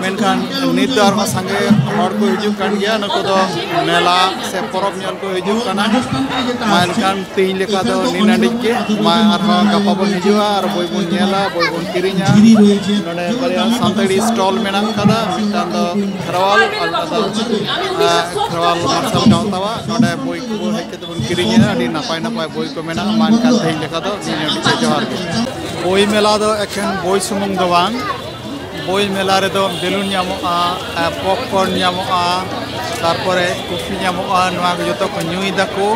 ᱢᱮᱱᱠᱷᱟᱱ ᱱᱤᱛ ᱫᱚ ᱟᱨᱦᱚᱸ ᱥᱟᱸᱜᱮ ᱦᱚᱲ ᱠᱚ ᱦᱤᱡᱩᱜ ᱠᱟᱱ ᱜᱮᱭᱟ᱾ ᱱᱩᱠᱩ ᱫᱚ ᱢᱮᱞᱟ ᱥᱮ ᱯᱚᱨᱚᱵᱽ ᱧᱮᱞ ᱠᱚ ᱦᱤᱡᱩᱜ ᱠᱟᱱᱟ᱾ ᱢᱟ ᱮᱱᱠᱷᱟᱱ ᱛᱮᱦᱮᱧ ᱞᱮᱠᱟ ᱫᱚ ᱱᱤᱱᱟᱹᱰᱤᱡ ᱜᱮ᱾ ᱢᱟ ᱟᱨᱦᱚᱸ ᱜᱟᱯᱟ ᱵᱚᱱ ᱦᱤᱡᱩᱜᱼᱟ ᱟᱨ ᱵᱳᱭ ᱵᱚᱱ ᱧᱮᱞᱟ, ᱵᱳᱭ ᱵᱚᱱ ᱠᱤᱨᱤᱧᱟ᱾ ᱱᱚᱰᱮ ᱵᱟᱨᱭᱟ ᱥᱟᱱᱛᱟᱲᱤ stall ᱢᱮᱱᱟᱜ ᱠᱟᱫᱟ, ᱢᱤᱫᱴᱟᱝ ᱫᱚ ᱠᱷᱮᱨᱣᱟᱞ ᱟᱨ ᱢᱤᱫᱴᱟᱝ ᱫᱚ, ᱟᱸ, ᱠᱷᱮᱨᱣᱟᱞ ᱢᱟᱨᱥᱟᱞ ᱜᱟᱶᱛᱟᱣᱟᱜ᱾ ᱱᱚᱰᱮ ᱵᱳᱭ ᱠᱚ ᱦᱮᱡ ᱠᱟᱛᱮ ᱵᱚᱱ ᱠᱤᱨᱤᱧᱟ, ᱟᱹᱰᱤ ᱱᱟᱯᱟᱭ ᱱᱟᱯᱟᱭ ᱵᱳᱭ ᱠᱚ ᱢᱮᱱᱟᱜᱼᱟ᱾ ᱢᱟ ᱮᱱᱠᱷᱟᱱ ᱛᱮᱦᱮᱧ ᱞᱮᱠᱟ ᱫᱚ ᱱᱤᱱᱟᱹᱰᱤᱡ ᱜᱮ, ᱡᱚᱦᱟᱨ ᱜᱮ᱾ ᱵᱳᱭ ᱢᱮᱞᱟ ᱫᱚ ᱮᱠᱷᱮᱱ ᱵᱳᱭ ᱥᱩᱢᱩᱝ ᱫᱚ ᱵᱟᱝ, ᱵᱳᱭ ᱢᱮᱞᱟ ᱨᱮᱫᱚ ᱵᱮᱞᱩᱱ ᱧᱟᱢᱚᱜᱼᱟ, ᱮ, popcorn ᱧᱟᱢᱚᱜᱼᱟ, ᱛᱟᱨᱯᱚᱨᱮ ᱠᱚᱯᱷᱤ ᱧᱟᱢᱚᱜᱼᱟ, ᱱᱚᱣᱟ ᱠᱚ ᱡᱚᱛᱚ ᱠᱚ ᱧᱩᱭ ᱫᱟᱠᱚ᱾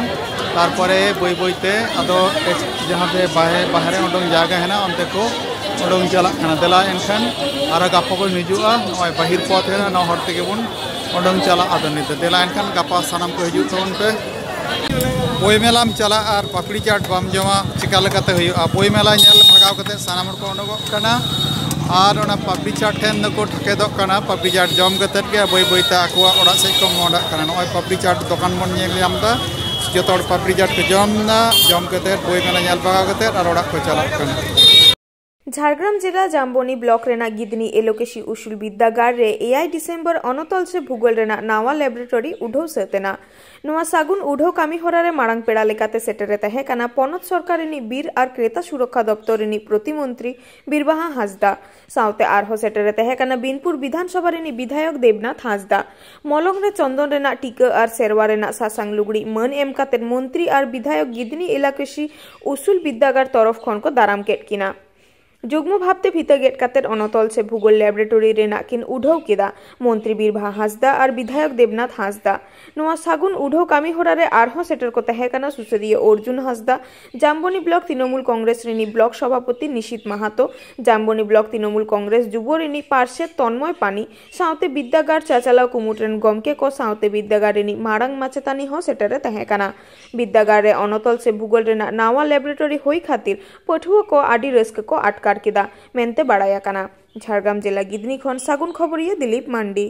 ᱛᱟᱨᱯᱚᱨᱮ ᱵᱟᱹᱭ ᱵᱟᱹᱭ ᱛᱮ ᱟᱫᱚ ᱮᱠ-, ᱡᱟᱦᱟᱸ ᱛᱮ ᱵᱟᱦᱮ-, ᱵᱟᱦᱨᱮ ᱩᱰᱩᱝ ᱡᱟᱭᱜᱟ ᱦᱮᱱᱟᱜᱼᱟ, ᱚᱱᱛᱮ ᱠᱚ ᱩᱰᱩᱝ ᱪᱟᱞᱟᱜ ᱠᱟᱱᱟ᱾ ᱫᱮᱞᱟ ᱮᱱᱠᱷᱟᱱ ᱟᱨᱚ ᱜᱟᱯᱟ ᱵᱚᱱ ᱦᱤᱡᱩᱜᱼᱟ, ᱱᱚᱜᱼᱚᱭ ᱵᱟᱹᱦᱤᱨ ᱯᱚᱛᱷ ᱦᱮᱱᱟᱜᱼᱟ, ᱱᱚᱣᱟ ᱦᱚᱨ ᱛᱮᱜᱮ ᱵᱚᱱ ᱩᱰᱩᱝ ᱪᱟᱞᱟᱜᱼᱟ᱾ ᱟᱫᱚ ᱱᱤᱛ ᱫᱚ ᱫᱮᱞᱟ ᱮᱱᱠᱷᱟᱱ ᱜᱟᱯᱟ ᱥᱟᱱᱟᱢ ᱠᱚ ᱦᱤᱡᱩᱜ ᱛᱟᱵᱚᱱ ᱯᱮ᱾ ᱵᱳᱭ ᱢᱮᱞᱟᱢ ᱪᱟᱞᱟᱜᱼᱟ ᱟᱨ ᱯᱟᱯᱲᱤ ᱪᱟᱴ ᱵᱟᱢ ᱡᱚᱢᱟ, ᱪᱮᱠᱟ ᱞᱮᱠᱟᱛᱮ ᱦᱩᱭᱩᱜᱼᱟ? ᱵᱳᱭ ᱢᱮᱞᱟ ᱧᱮᱞ ᱵᱷᱟᱜᱟᱣ ᱠᱟᱛᱮ ᱥᱟᱱᱟᱢ ᱦᱚᱲ ᱠᱚ ᱩᱰᱩᱠᱚᱜ ᱠᱟᱱᱟ᱾ ᱟᱨ ᱚᱱᱟ ᱯᱟᱯᱲᱤ ᱪᱟᱴ ᱴᱷᱮᱱ ᱫᱚᱠᱚ ᱴᱷᱟᱠᱮᱫᱚᱜ ᱠᱟᱱᱟ᱾ ᱯᱟᱯᱲᱤ ᱪᱟᱴ ᱡᱚᱢ ᱠᱟᱛᱮᱫ ᱜᱮ ᱵᱟᱹᱭ ᱵᱟᱹᱭ ᱛᱮ ᱟᱠᱚᱣᱟᱜ ᱚᱲᱟᱜ ᱥᱮᱫ ᱠᱚ ᱢᱚᱦᱰᱟᱜ ᱠᱟᱱᱟ᱾ ᱱᱚᱜᱼᱚᱭ ᱯᱟᱯᱲᱤ ᱪᱟᱴ ᱫᱚᱠᱟᱱ ᱵᱚᱱ ᱧᱮᱞ ᱧᱟᱢ ᱮᱫᱟ, ᱡᱚᱛᱚ ᱦᱚᱲ ᱯᱟᱯᱲᱤ ᱪᱟᱴ ᱠᱚ ᱡᱚᱢ ᱮᱫᱟ, ᱡᱚᱢ ᱠᱟᱛᱮᱫ ᱵᱳᱭ ᱢᱮᱞᱟ ᱧᱮᱞ ᱵᱷᱟᱜᱟᱣ ᱠᱟᱛᱮᱫ ᱟᱨ ᱚᱲᱟᱜ ᱠᱚ ᱪᱟᱞᱟᱜ ᱠᱟᱱᱟ᱾ ᱡᱷᱟᱲᱜᱨᱟᱢ ᱡᱮᱞᱟ ᱡᱟᱢᱵᱚᱱᱤ ᱵᱞᱚᱠ ᱨᱮᱱᱟᱜ ᱜᱤᱫᱽᱱᱤ ᱮᱞᱳᱠᱮᱥᱤ ᱩᱥᱩᱞ ᱵᱤᱨᱫᱟᱹᱜᱟᱲ ᱨᱮ ᱮᱭᱟᱭ ᱰᱤᱥᱮᱢᱵᱚᱨ ᱚᱱᱚᱛᱚᱞ ᱥᱮ ᱵᱷᱩᱜᱳᱞ ᱨᱮᱱᱟᱜ ᱱᱟᱣᱟ ᱞᱮᱵᱚᱨᱮᱴᱚᱨᱤ ᱩᱰᱷᱟᱹᱣ ᱥᱟᱹᱛ ᱮᱱᱟ᱾ ᱱᱚᱣᱟ ᱥᱟᱹᱜᱩᱱ ᱩᱰᱷᱟᱹᱣ ᱠᱟᱹᱢᱤ ᱦᱚᱨᱟ ᱨᱮ ᱢᱟᱲᱟᱝ ᱯᱮᱲᱟ ᱞᱮᱠᱟᱛᱮ ᱥᱮᱴᱮᱨ ᱮ ᱛᱟᱦᱮᱸ ᱠᱟᱱᱟ ᱯᱚᱱᱚᱛ ᱥᱚᱨᱠᱟᱨ ᱨᱤᱱᱤᱡ ᱵᱤᱨ ᱟᱨ ᱠᱨᱮᱛᱟ ᱥᱩᱨᱚᱠᱠᱷᱟ ᱫᱚᱯᱛᱚᱨ ᱨᱤᱱᱤᱡ ᱯᱨᱚᱛᱤᱢᱚᱱᱛᱨᱤ ᱵᱤᱨᱵᱟᱦᱟ ᱦᱟᱸᱥᱫᱟ᱾ ᱥᱟᱶᱛᱮ ᱟᱨᱦᱚᱸ ᱥᱮᱴᱮᱨ ᱮ ᱛᱟᱦᱮᱸ ᱠᱟᱱᱟ ᱵᱤᱱᱯᱩᱨ ᱵᱤᱫᱷᱟᱱ ᱥᱚᱵᱷᱟ ᱨᱤᱱᱤᱡ ᱵᱤᱫᱷᱟᱭᱚᱠ ᱫᱮᱵᱽᱱᱟᱛᱷ ᱦᱟᱸᱥᱫᱟ᱾ ᱢᱚᱞᱚᱝ ᱨᱮ ᱪᱚᱱᱫᱚᱱ ᱨᱮᱱᱟᱜ ᱴᱤᱠᱟᱹ ᱟᱨ ᱥᱮᱨᱣᱟ ᱨᱮᱱᱟᱜ ᱥᱟᱥᱟᱝ ᱞᱩᱜᱽᱲᱤᱡ ᱢᱟᱹᱱ ᱮᱢ ᱠᱟᱛᱮ ᱢᱚᱱᱛᱨᱤ ᱟᱨ ᱵᱤᱫᱷᱟᱭᱚᱠ ᱜᱤᱫᱽᱱᱤ ᱮᱞᱟᱠᱮᱥᱤ ᱩᱥᱩᱞ ᱵᱤᱨᱫᱟᱹᱜᱟᱲ ᱛᱚᱨᱚᱯ ᱠᱷᱚᱱ ᱠᱚ ᱫᱟᱨᱟᱢ ᱠᱮᱫ ᱠᱤᱱᱟ᱾ ᱡᱩᱜᱽᱢᱚ ᱵᱷᱟᱵᱽᱛᱮ ᱯᱷᱤᱛᱟᱹ ᱜᱮᱫ ᱠᱟᱛᱮ ᱚᱱᱚᱛᱚᱞ ᱥᱮ ᱵᱷᱩᱜᱳᱞ ᱞᱮᱵᱚᱨᱮᱴᱚᱨᱤ ᱨᱮᱱᱟᱜ ᱠᱤᱱ ᱩᱰᱷᱟᱹᱣ ᱠᱮᱫᱟ ᱢᱚᱱᱛᱨᱤ ᱵᱤᱨᱵᱟᱦᱟ ᱦᱟᱸᱥᱫᱟ ᱟᱨ ᱵᱤᱫᱷᱟᱭᱚᱠ ᱫᱮᱵᱽᱱᱟᱛᱷ ᱦᱟᱸᱥᱫᱟ᱾ ᱱᱚᱣᱟ ᱥᱟᱹᱜᱩᱱ ᱩᱰᱷᱟᱹᱣ ᱠᱟᱹᱢᱤ ᱦᱚᱨᱟ ᱨᱮ ᱟᱨᱦᱚᱸ ᱥᱮᱴᱮᱨ ᱠᱚ ᱛᱟᱦᱮᱸ ᱠᱟᱱᱟ ᱥᱩᱥᱟᱹᱨᱤᱭᱟᱹ ᱚᱨᱡᱩᱱ ᱦᱟᱸᱥᱫᱟ, ᱡᱟᱢᱵᱚᱱᱤ ᱵᱞᱚᱠ ᱛᱨᱤᱱᱚᱢᱩᱞ ᱠᱚᱝᱜᱨᱮᱥ ᱨᱤᱱᱤᱡ ᱵᱞᱚᱠ ᱥᱚᱵᱷᱟᱯᱚᱛᱤ ᱱᱤᱥᱤᱛ ᱢᱟᱦᱟᱛᱚ, ᱡᱟᱢᱵᱚᱱᱤ ᱵᱞᱚᱠ ᱛᱨᱤᱱᱚᱢᱩᱞ ᱠᱚᱝᱜᱨᱮᱥ ᱡᱩᱵᱚ ᱨᱤᱱᱤᱡ ᱯᱟᱨᱥᱮᱛ ᱛᱚᱱᱢᱚᱭ ᱯᱟᱱᱤ, ᱥᱟᱶᱛᱮ ᱵᱤᱨᱫᱟᱹᱜᱟᱲ ᱪᱟᱪᱟᱞᱟᱣ ᱠᱩᱢᱩᱴ ᱨᱮᱱ ᱜᱚᱢᱠᱮ ᱠᱚ ᱥᱟᱶᱛᱮ ᱵᱤᱨᱫᱟᱹᱜᱟᱲ ᱨᱤᱱᱤᱡ ᱢᱟᱨᱟᱝ ᱢᱟᱪᱮᱛᱟᱹᱱᱤ ᱦᱚᱸ ᱥᱮᱴᱮᱨ ᱮ ᱛᱟᱦᱮᱸ ᱠᱟᱱᱟ᱾ ᱵᱤᱨᱫᱟᱹᱜᱟᱲ ᱨᱮ ᱚᱱᱚᱛᱚᱞ ᱥᱮ ᱵᱷᱩᱜᱳᱞ ᱨᱮᱱᱟᱜ ᱱᱟᱣᱟ ᱞᱮᱵᱚᱨᱮᱴᱚᱨᱤ ᱦᱩᱭ ᱠᱷᱟᱹᱛᱤᱨ ᱯᱟᱹᱴᱷᱩᱣᱟᱹ ᱠᱚ ᱟᱹᱰᱤ ᱨᱟᱹᱥᱠᱟᱹ ᱠᱚ ᱟᱴᱠᱟᱨ ᱠᱮᱫᱟ ᱢᱮᱱᱛᱮ ᱵᱟᱲᱟᱭ ᱟᱠᱟᱱᱟ᱾ ᱡᱷᱟᱲᱜᱨᱟᱢ ᱡᱮᱞᱟ ᱜᱤᱫᱽᱱᱤ ᱠᱷᱚᱱ ᱥᱟᱹᱜᱩᱱ ᱠᱷᱚᱵᱚᱨᱤᱭᱟᱹ ᱫᱤᱞᱤᱯ ᱢᱟᱱᱰᱤ᱾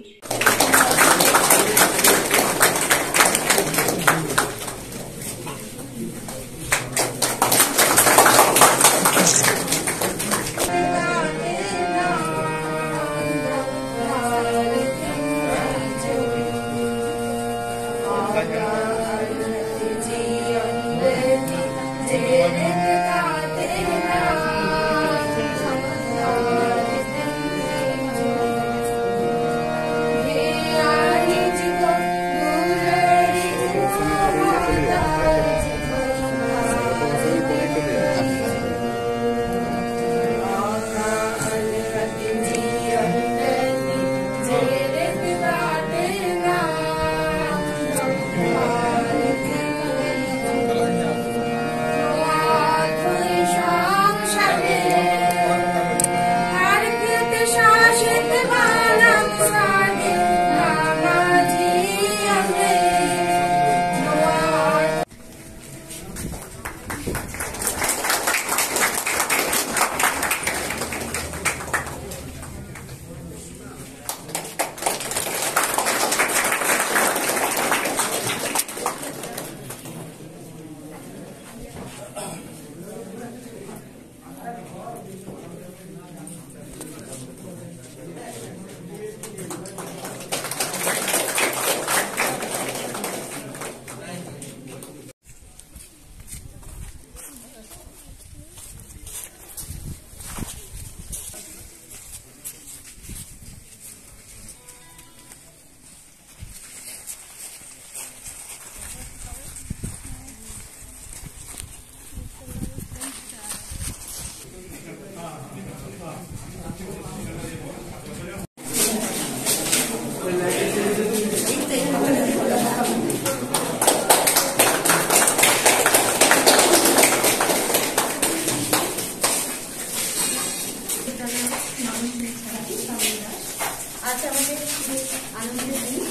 আজ আমাদের খুবই আনন্দের দিন।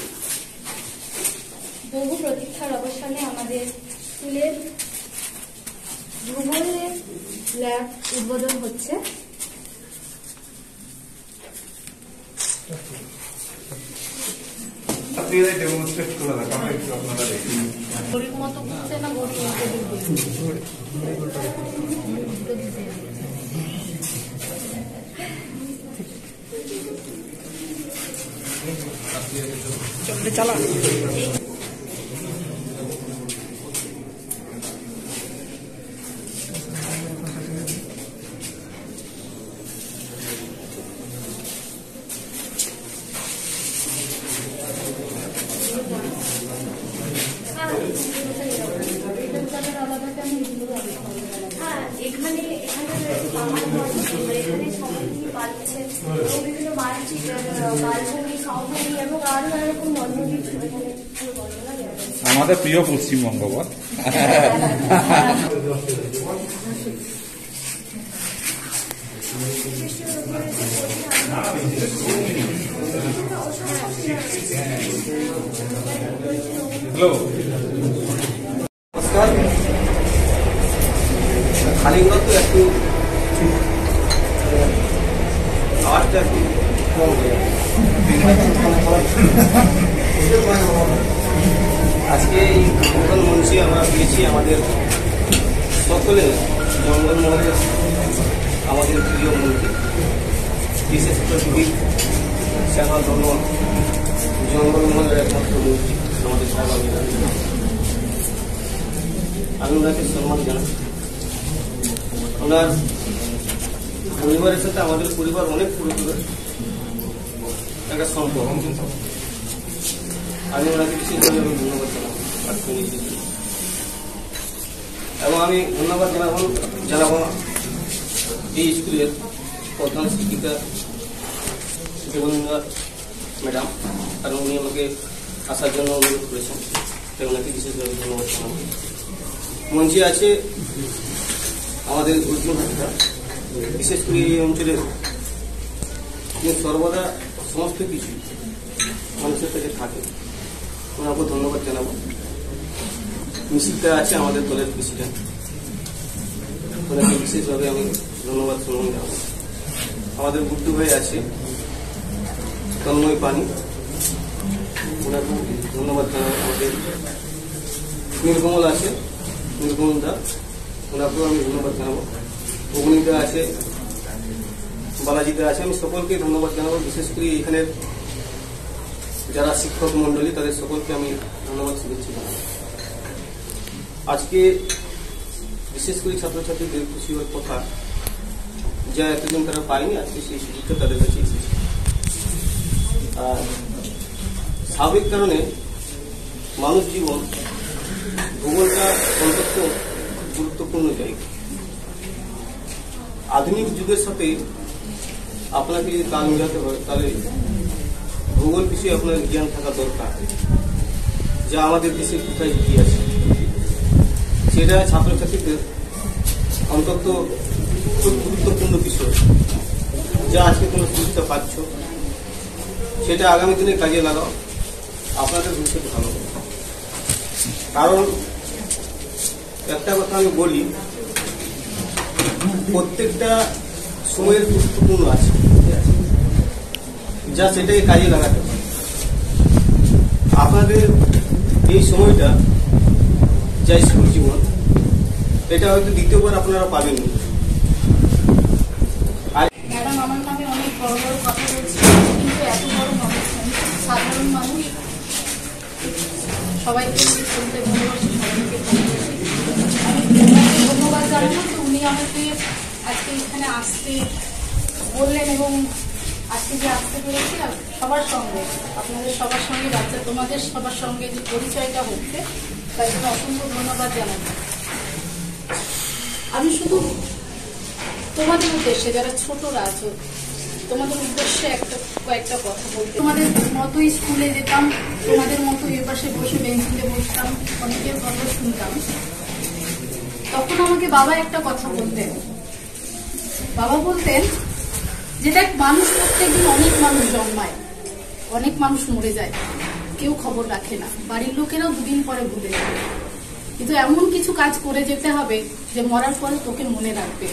বহু প্রতীক্ষার অবসানে আমাদের স্কুলের ভ্রমণের ল্যাব উদ্বোধন হচ্ছে। আপনারা একটু আপনারা দেখুন। গরিব মতো বুঝছে না, গরিব মতো বুঝছে। চল রে, চালা। মানে এখানে রয়েছে পাহাড় মণ্ডপ, এখানে সবাই নিয়ে পালিয়েছে এবং বিভিন্ন মানচিত্র, বালভূমি, সমভূমি এবং আরো নানা রকম মণ্ডপ এখানে পুরো বর্ণনা দেওয়া রয়েছে। আমাদের প্রিয় পশ্চিমবঙ্গ বল। হ্যালো। নমস্কার। খালি ঘর তো একটু আওয়াজটা একটু কম হয়ে যাবে। আজকে এই উদ্বোধন মঞ্চে আমরা পেয়েছি আমাদের সকলে জঙ্গলমহলের আমাদের প্রিয় মন্ত্রী, বিশেষ করে বিপিন শ্যামল বর্মন, জঙ্গলমহলের একমাত্র মন্ত্রী আমাদের সাহেব। আমি ওনাকে সম্মান জানাই। ওনার পরিবারের সাথে আমাদের পরিবার অনেক পুরোপুরি একটা সম্পর্ক। আমি ওনাকে বিশেষভাবে আমি ধন্যবাদ জানাবো। আর তিনি এসেছেন। এবং আমি ধন্যবাদ জানাবো জানাবো এই স্কুলের প্রধান শিক্ষিকা দেবলীনা ম্যাডাম, কারণ উনি আমাকে আসার জন্য অনুরোধ করেছেন, তাই ওনাকে বিশেষভাবে ধন্যবাদ জানাবো। মঞ্চে আছে আমাদের উজ্জ্বল হাজরা, বিশেষ করে এই অঞ্চলের যে সর্বদা সমস্ত কিছু মানুষের কাছে থাকে, ওনাকে ধন্যবাদ জানাবো। মিশিকা আছে আমাদের দলের প্রেসিডেন্ট, ওনাকে বিশেষভাবে আমি ধন্যবাদ জানাবো। আমাদের গুড্ডু ভাই আছে, তন্ময় পানি, ওনাকে ধন্যবাদ জানাবো। আমাদের নীলকমল আছে, নীলকমল দা, ওনাকেও আমি ধন্যবাদ জানাবো। অগ্নিদা আছে, বালাজিদা আছে, আমি সকলকে ধন্যবাদ জানাবো। বিশেষ করে এখানে যারা শিক্ষক মণ্ডলী, তাদের সকলকে আমি ধন্যবাদ, শুভেচ্ছা জানাবো। আজকে বিশেষ করে ছাত্রছাত্রীদের খুশি হওয়ার কথা, যা এতদিন তারা পায়নি, আজকে সেই সুযোগটা তাদের কাছে এসেছে। আর স্বাভাবিক কারণে মানুষ জীবন ভূগোলটা অত্যন্ত গুরুত্বপূর্ণ জায়গা। আধুনিক যুগের সাথে আপনাকে যদি তাল মিলাতে হয়, তাহলে ভূগোল বিষয়ে আপনার জ্ঞান থাকা দরকার, যা আমাদের দেশে কোথায় কি আছে, সেটা ছাত্রছাত্রীদের অন্তত খুব গুরুত্বপূর্ণ বিষয়, যা আজকে কোনো শিক্ষা পাচ্ছ, সেটা আগামী দিনে কাজে লাগাও, আপনাদের ভবিষ্যৎ ভালো হবে। কারণ একটা কথা আমি বলি, প্রত্যেকটা সময়ের গুরুত্বপূর্ণ আছে, যা সেটাকে কাজে লাগাতে হবে। আপনাদের এই সময়টা, যা স্কুল জীবন, এটা হয়তো দ্বিতীয়বার আপনারা পাবেন না। আর ম্যাডাম আমার নামে অনেক বড় বড় কথা বলছে, কিন্তু এত বড় মানুষ নয়, সাধারণ মানুষ। সবাইকে আমি শুনতে ভালোবাসি, সবাইকে ভালোবাসি। আমি ওনাকে ধন্যবাদ জানাবো যে উনি আমাকে আজকে এখানে আসতে বললেন এবং আজকে যে আসতে পেরেছি, আর সবার সঙ্গে, আপনাদের সবার সঙ্গে, বাচ্চা তোমাদের সবার সঙ্গে যে পরিচয়টা হচ্ছে, তার জন্য অসংখ্য ধন্যবাদ জানাচ্ছি। আমি শুধু তোমাদের উদ্দেশ্যে, যারা ছোটরা আছো, তোমাদের উদ্দেশ্যে একটা, কয়েকটা কথা বলতে। তোমাদের মতোই স্কুলে যেতাম, তোমাদের মতো এ পাশে বসে বেঞ্চিতে বসতাম, অনেকের কথা শুনতাম। তখন আমাকে বাবা একটা কথা বলতেন, বাবা বলতেন যে, "দেখ, মানুষ প্রত্যেকদিন অনেক মানুষ জন্মায়, অনেক মানুষ মরে যায়, কেউ খবর রাখে না, বাড়ির লোকেরাও দুদিন পরে ভুলে যায়, কিন্তু এমন কিছু কাজ করে যেতে হবে যে মরার পরে তোকে মনে রাখবে।"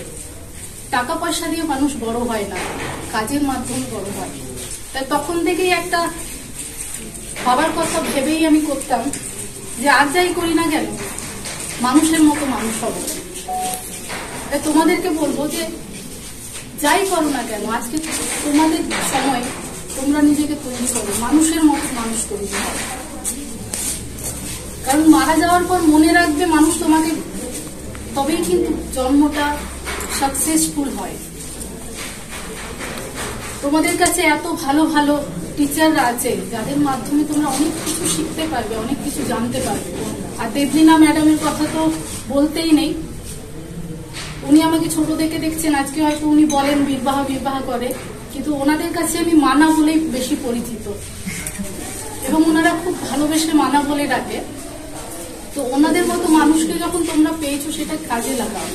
টাকা পয়সা দিয়ে মানুষ বড় হয় না, কাজের মাধ্যমে বড় হয়। তাই তখন থেকেই একটা বাবার কথা ভেবেই আমি করতাম যে আর যাই করি না কেন, মানুষের মতো মানুষ হব। তাই তোমাদেরকে বলবো যে যাই করো না কেন, আজকে তোমাদের সময়, তোমরা নিজেকে তৈরি করো, মানুষের মতো মানুষ তৈরি করো। কারণ মারা যাওয়ার পর মনে রাখবে মানুষ তোমাকে, তবেই কিন্তু জন্মটা সাকসেসফুল হয়। তোমাদের কাছে এত ভালো ভালো টিচাররা আছে, যাদের মাধ্যমে তোমরা অনেক কিছু শিখতে পারবে, অনেক কিছু জানতে পারবে। আর দেবলীনা ম্যাডামের কথা তো বলতেই নেই, উনি আমাকে ছোট থেকে দেখছেন, আজকে হয়তো উনি বলেন বীরবাহা বীরবাহা করে, কিন্তু ওনাদের কাছে আমি মানা বলেই বেশি পরিচিত এবং ওনারা খুব ভালোবেসে মানা বলে ডাকে। তো ওনাদের মতো মানুষকে যখন তোমরা পেয়েছো, সেটা কাজে লাগাও,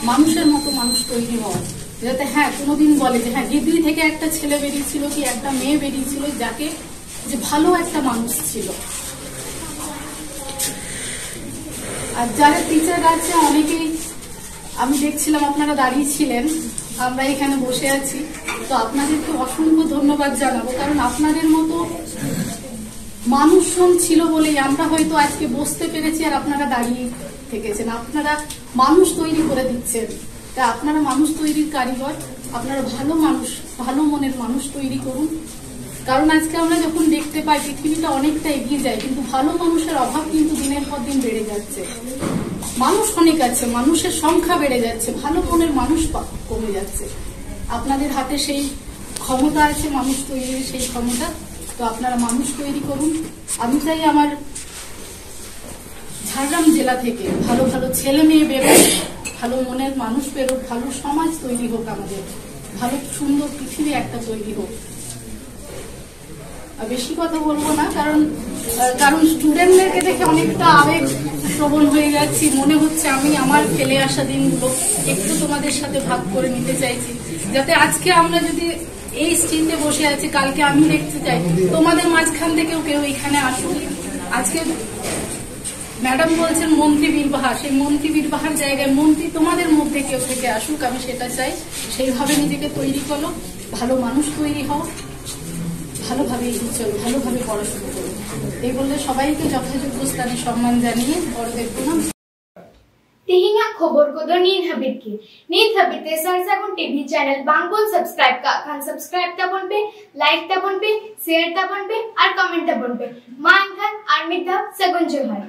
মানুষের মতো মানুষ তৈরি হও, যাতে, হ্যাঁ, কোনোদিন বলে যে, হ্যাঁ, গিদ্দি থেকে একটা ছেলে বেরিয়েছিল কি একটা মেয়ে বেরিয়েছিল, যাকে, যে ভালো একটা মানুষ ছিল। আর যারা টিচার আছে, অনেকেই আমি দেখছিলাম আপনারা দাঁড়িয়ে ছিলেন, আমরা এখানে বসে আছি। তো আপনাদেরকে অসংখ্য ধন্যবাদ জানাবো, কারণ আপনাদের মতো মানুষজন ছিল বলেই আমরা হয়তো আজকে বসতে পেরেছি আর আপনারা দাঁড়িয়ে থেকেছেন। আপনারা মানুষ তৈরি করে দিচ্ছেন, তা আপনারা মানুষ তৈরির কারিগর। আপনারা ভালো মানুষ, ভালো মনের মানুষ তৈরি করুন। কারণ আজকে আমরা যখন দেখতে পাই পৃথিবীটা অনেকটা এগিয়ে যায়, কিন্তু ভালো মানুষের অভাব কিন্তু দিনের পর দিন বেড়ে যাচ্ছে। মানুষ অনেক আছে, মানুষের সংখ্যা বেড়ে যাচ্ছে, ভালো মনের মানুষ পা- কমে যাচ্ছে। আপনাদের হাতে সেই ক্ষমতা আছে মানুষ তৈরির, সেই ক্ষমতা। তো আপনারা মানুষ তৈরি করুন। আমি চাই আমার ঝাড়গ্রাম জেলা থেকে ভালো ভালো ছেলে মেয়ে বেরোক, ভালো মনের মানুষ বেরোক, ভালো সমাজ তৈরি হোক, আমাদের ভালো সুন্দর পৃথিবী একটা তৈরি হোক। আর বেশি কথা বলবো না, কারণ আহ, কারণ স্টুডেন্টদেরকে দেখে অনেকটা আবেগ প্রবণ হয়ে যাচ্ছি। মনে হচ্ছে আমি আমার ফেলে আসা দিনগুলো একটু তোমাদের সাথে ভাগ করে নিতে চাইছি, যাতে আজকে আমরা যদি এই স্টেজে বসে আছি, কালকে আমি দেখতে চাই তোমাদের মাঝখান থেকেও কেউ এখানে আসুক। আজকে ম্যাডাম বলছেন মন্ত্রী বীরবাহা, সেই মন্ত্রী বীরবাহার জায়গায় মন্ত্রী তোমাদের মধ্যে কেউ থেকে আসুক, আমি সেটা চাই। সেইভাবে নিজেকে তৈরি করো, ভালো মানুষ তৈরি হও, ভালোভাবে এগিয়ে চলো, ভালোভাবে পড়াশোনা করো। এই বললে সবাইকে যথাযোগ্য স্থানে সম্মান জানিয়ে বড়দের প্রণাম। ᱛᱮᱦᱮᱧᱟᱜ ᱠᱷᱚᱵᱚᱨ ᱠᱚᱫᱚ ᱱᱤᱛ ᱦᱟᱹᱵᱤᱡ ᱜᱮ᱾ ᱱᱤᱛ ᱦᱟᱹᱵᱤᱡ ᱛᱮ ᱥᱟᱨ ᱥᱟᱹᱜᱩᱱ ᱴᱤᱵᱷᱤ ᱪᱮᱱᱮᱞ ᱵᱟᱝ ᱵᱚᱱ ᱥᱟᱵᱥᱠᱨᱟᱭᱤᱵ ᱠᱟᱜ ᱠᱷᱟᱱ ᱥᱟᱵᱥᱠᱨᱟᱭᱤᱵ ᱛᱟᱵᱚᱱ ᱯᱮ, ᱞᱟᱭᱤᱠ ᱛᱟᱵᱚᱱ ᱯᱮ, ᱥᱮᱭᱟᱨ ᱛᱟᱵᱚᱱ ᱯᱮ ᱟᱨ ᱠᱚᱢᱮᱱᱴ ᱛᱟᱵᱚᱱ ᱯᱮ᱾ ᱢᱟ ᱮᱱᱠᱷᱟᱱ ᱟᱨ ᱢᱤᱫ ᱫᱷᱟᱣ ᱥᱟᱹᱜᱩᱱ ᱡᱚᱦᱟᱨ᱾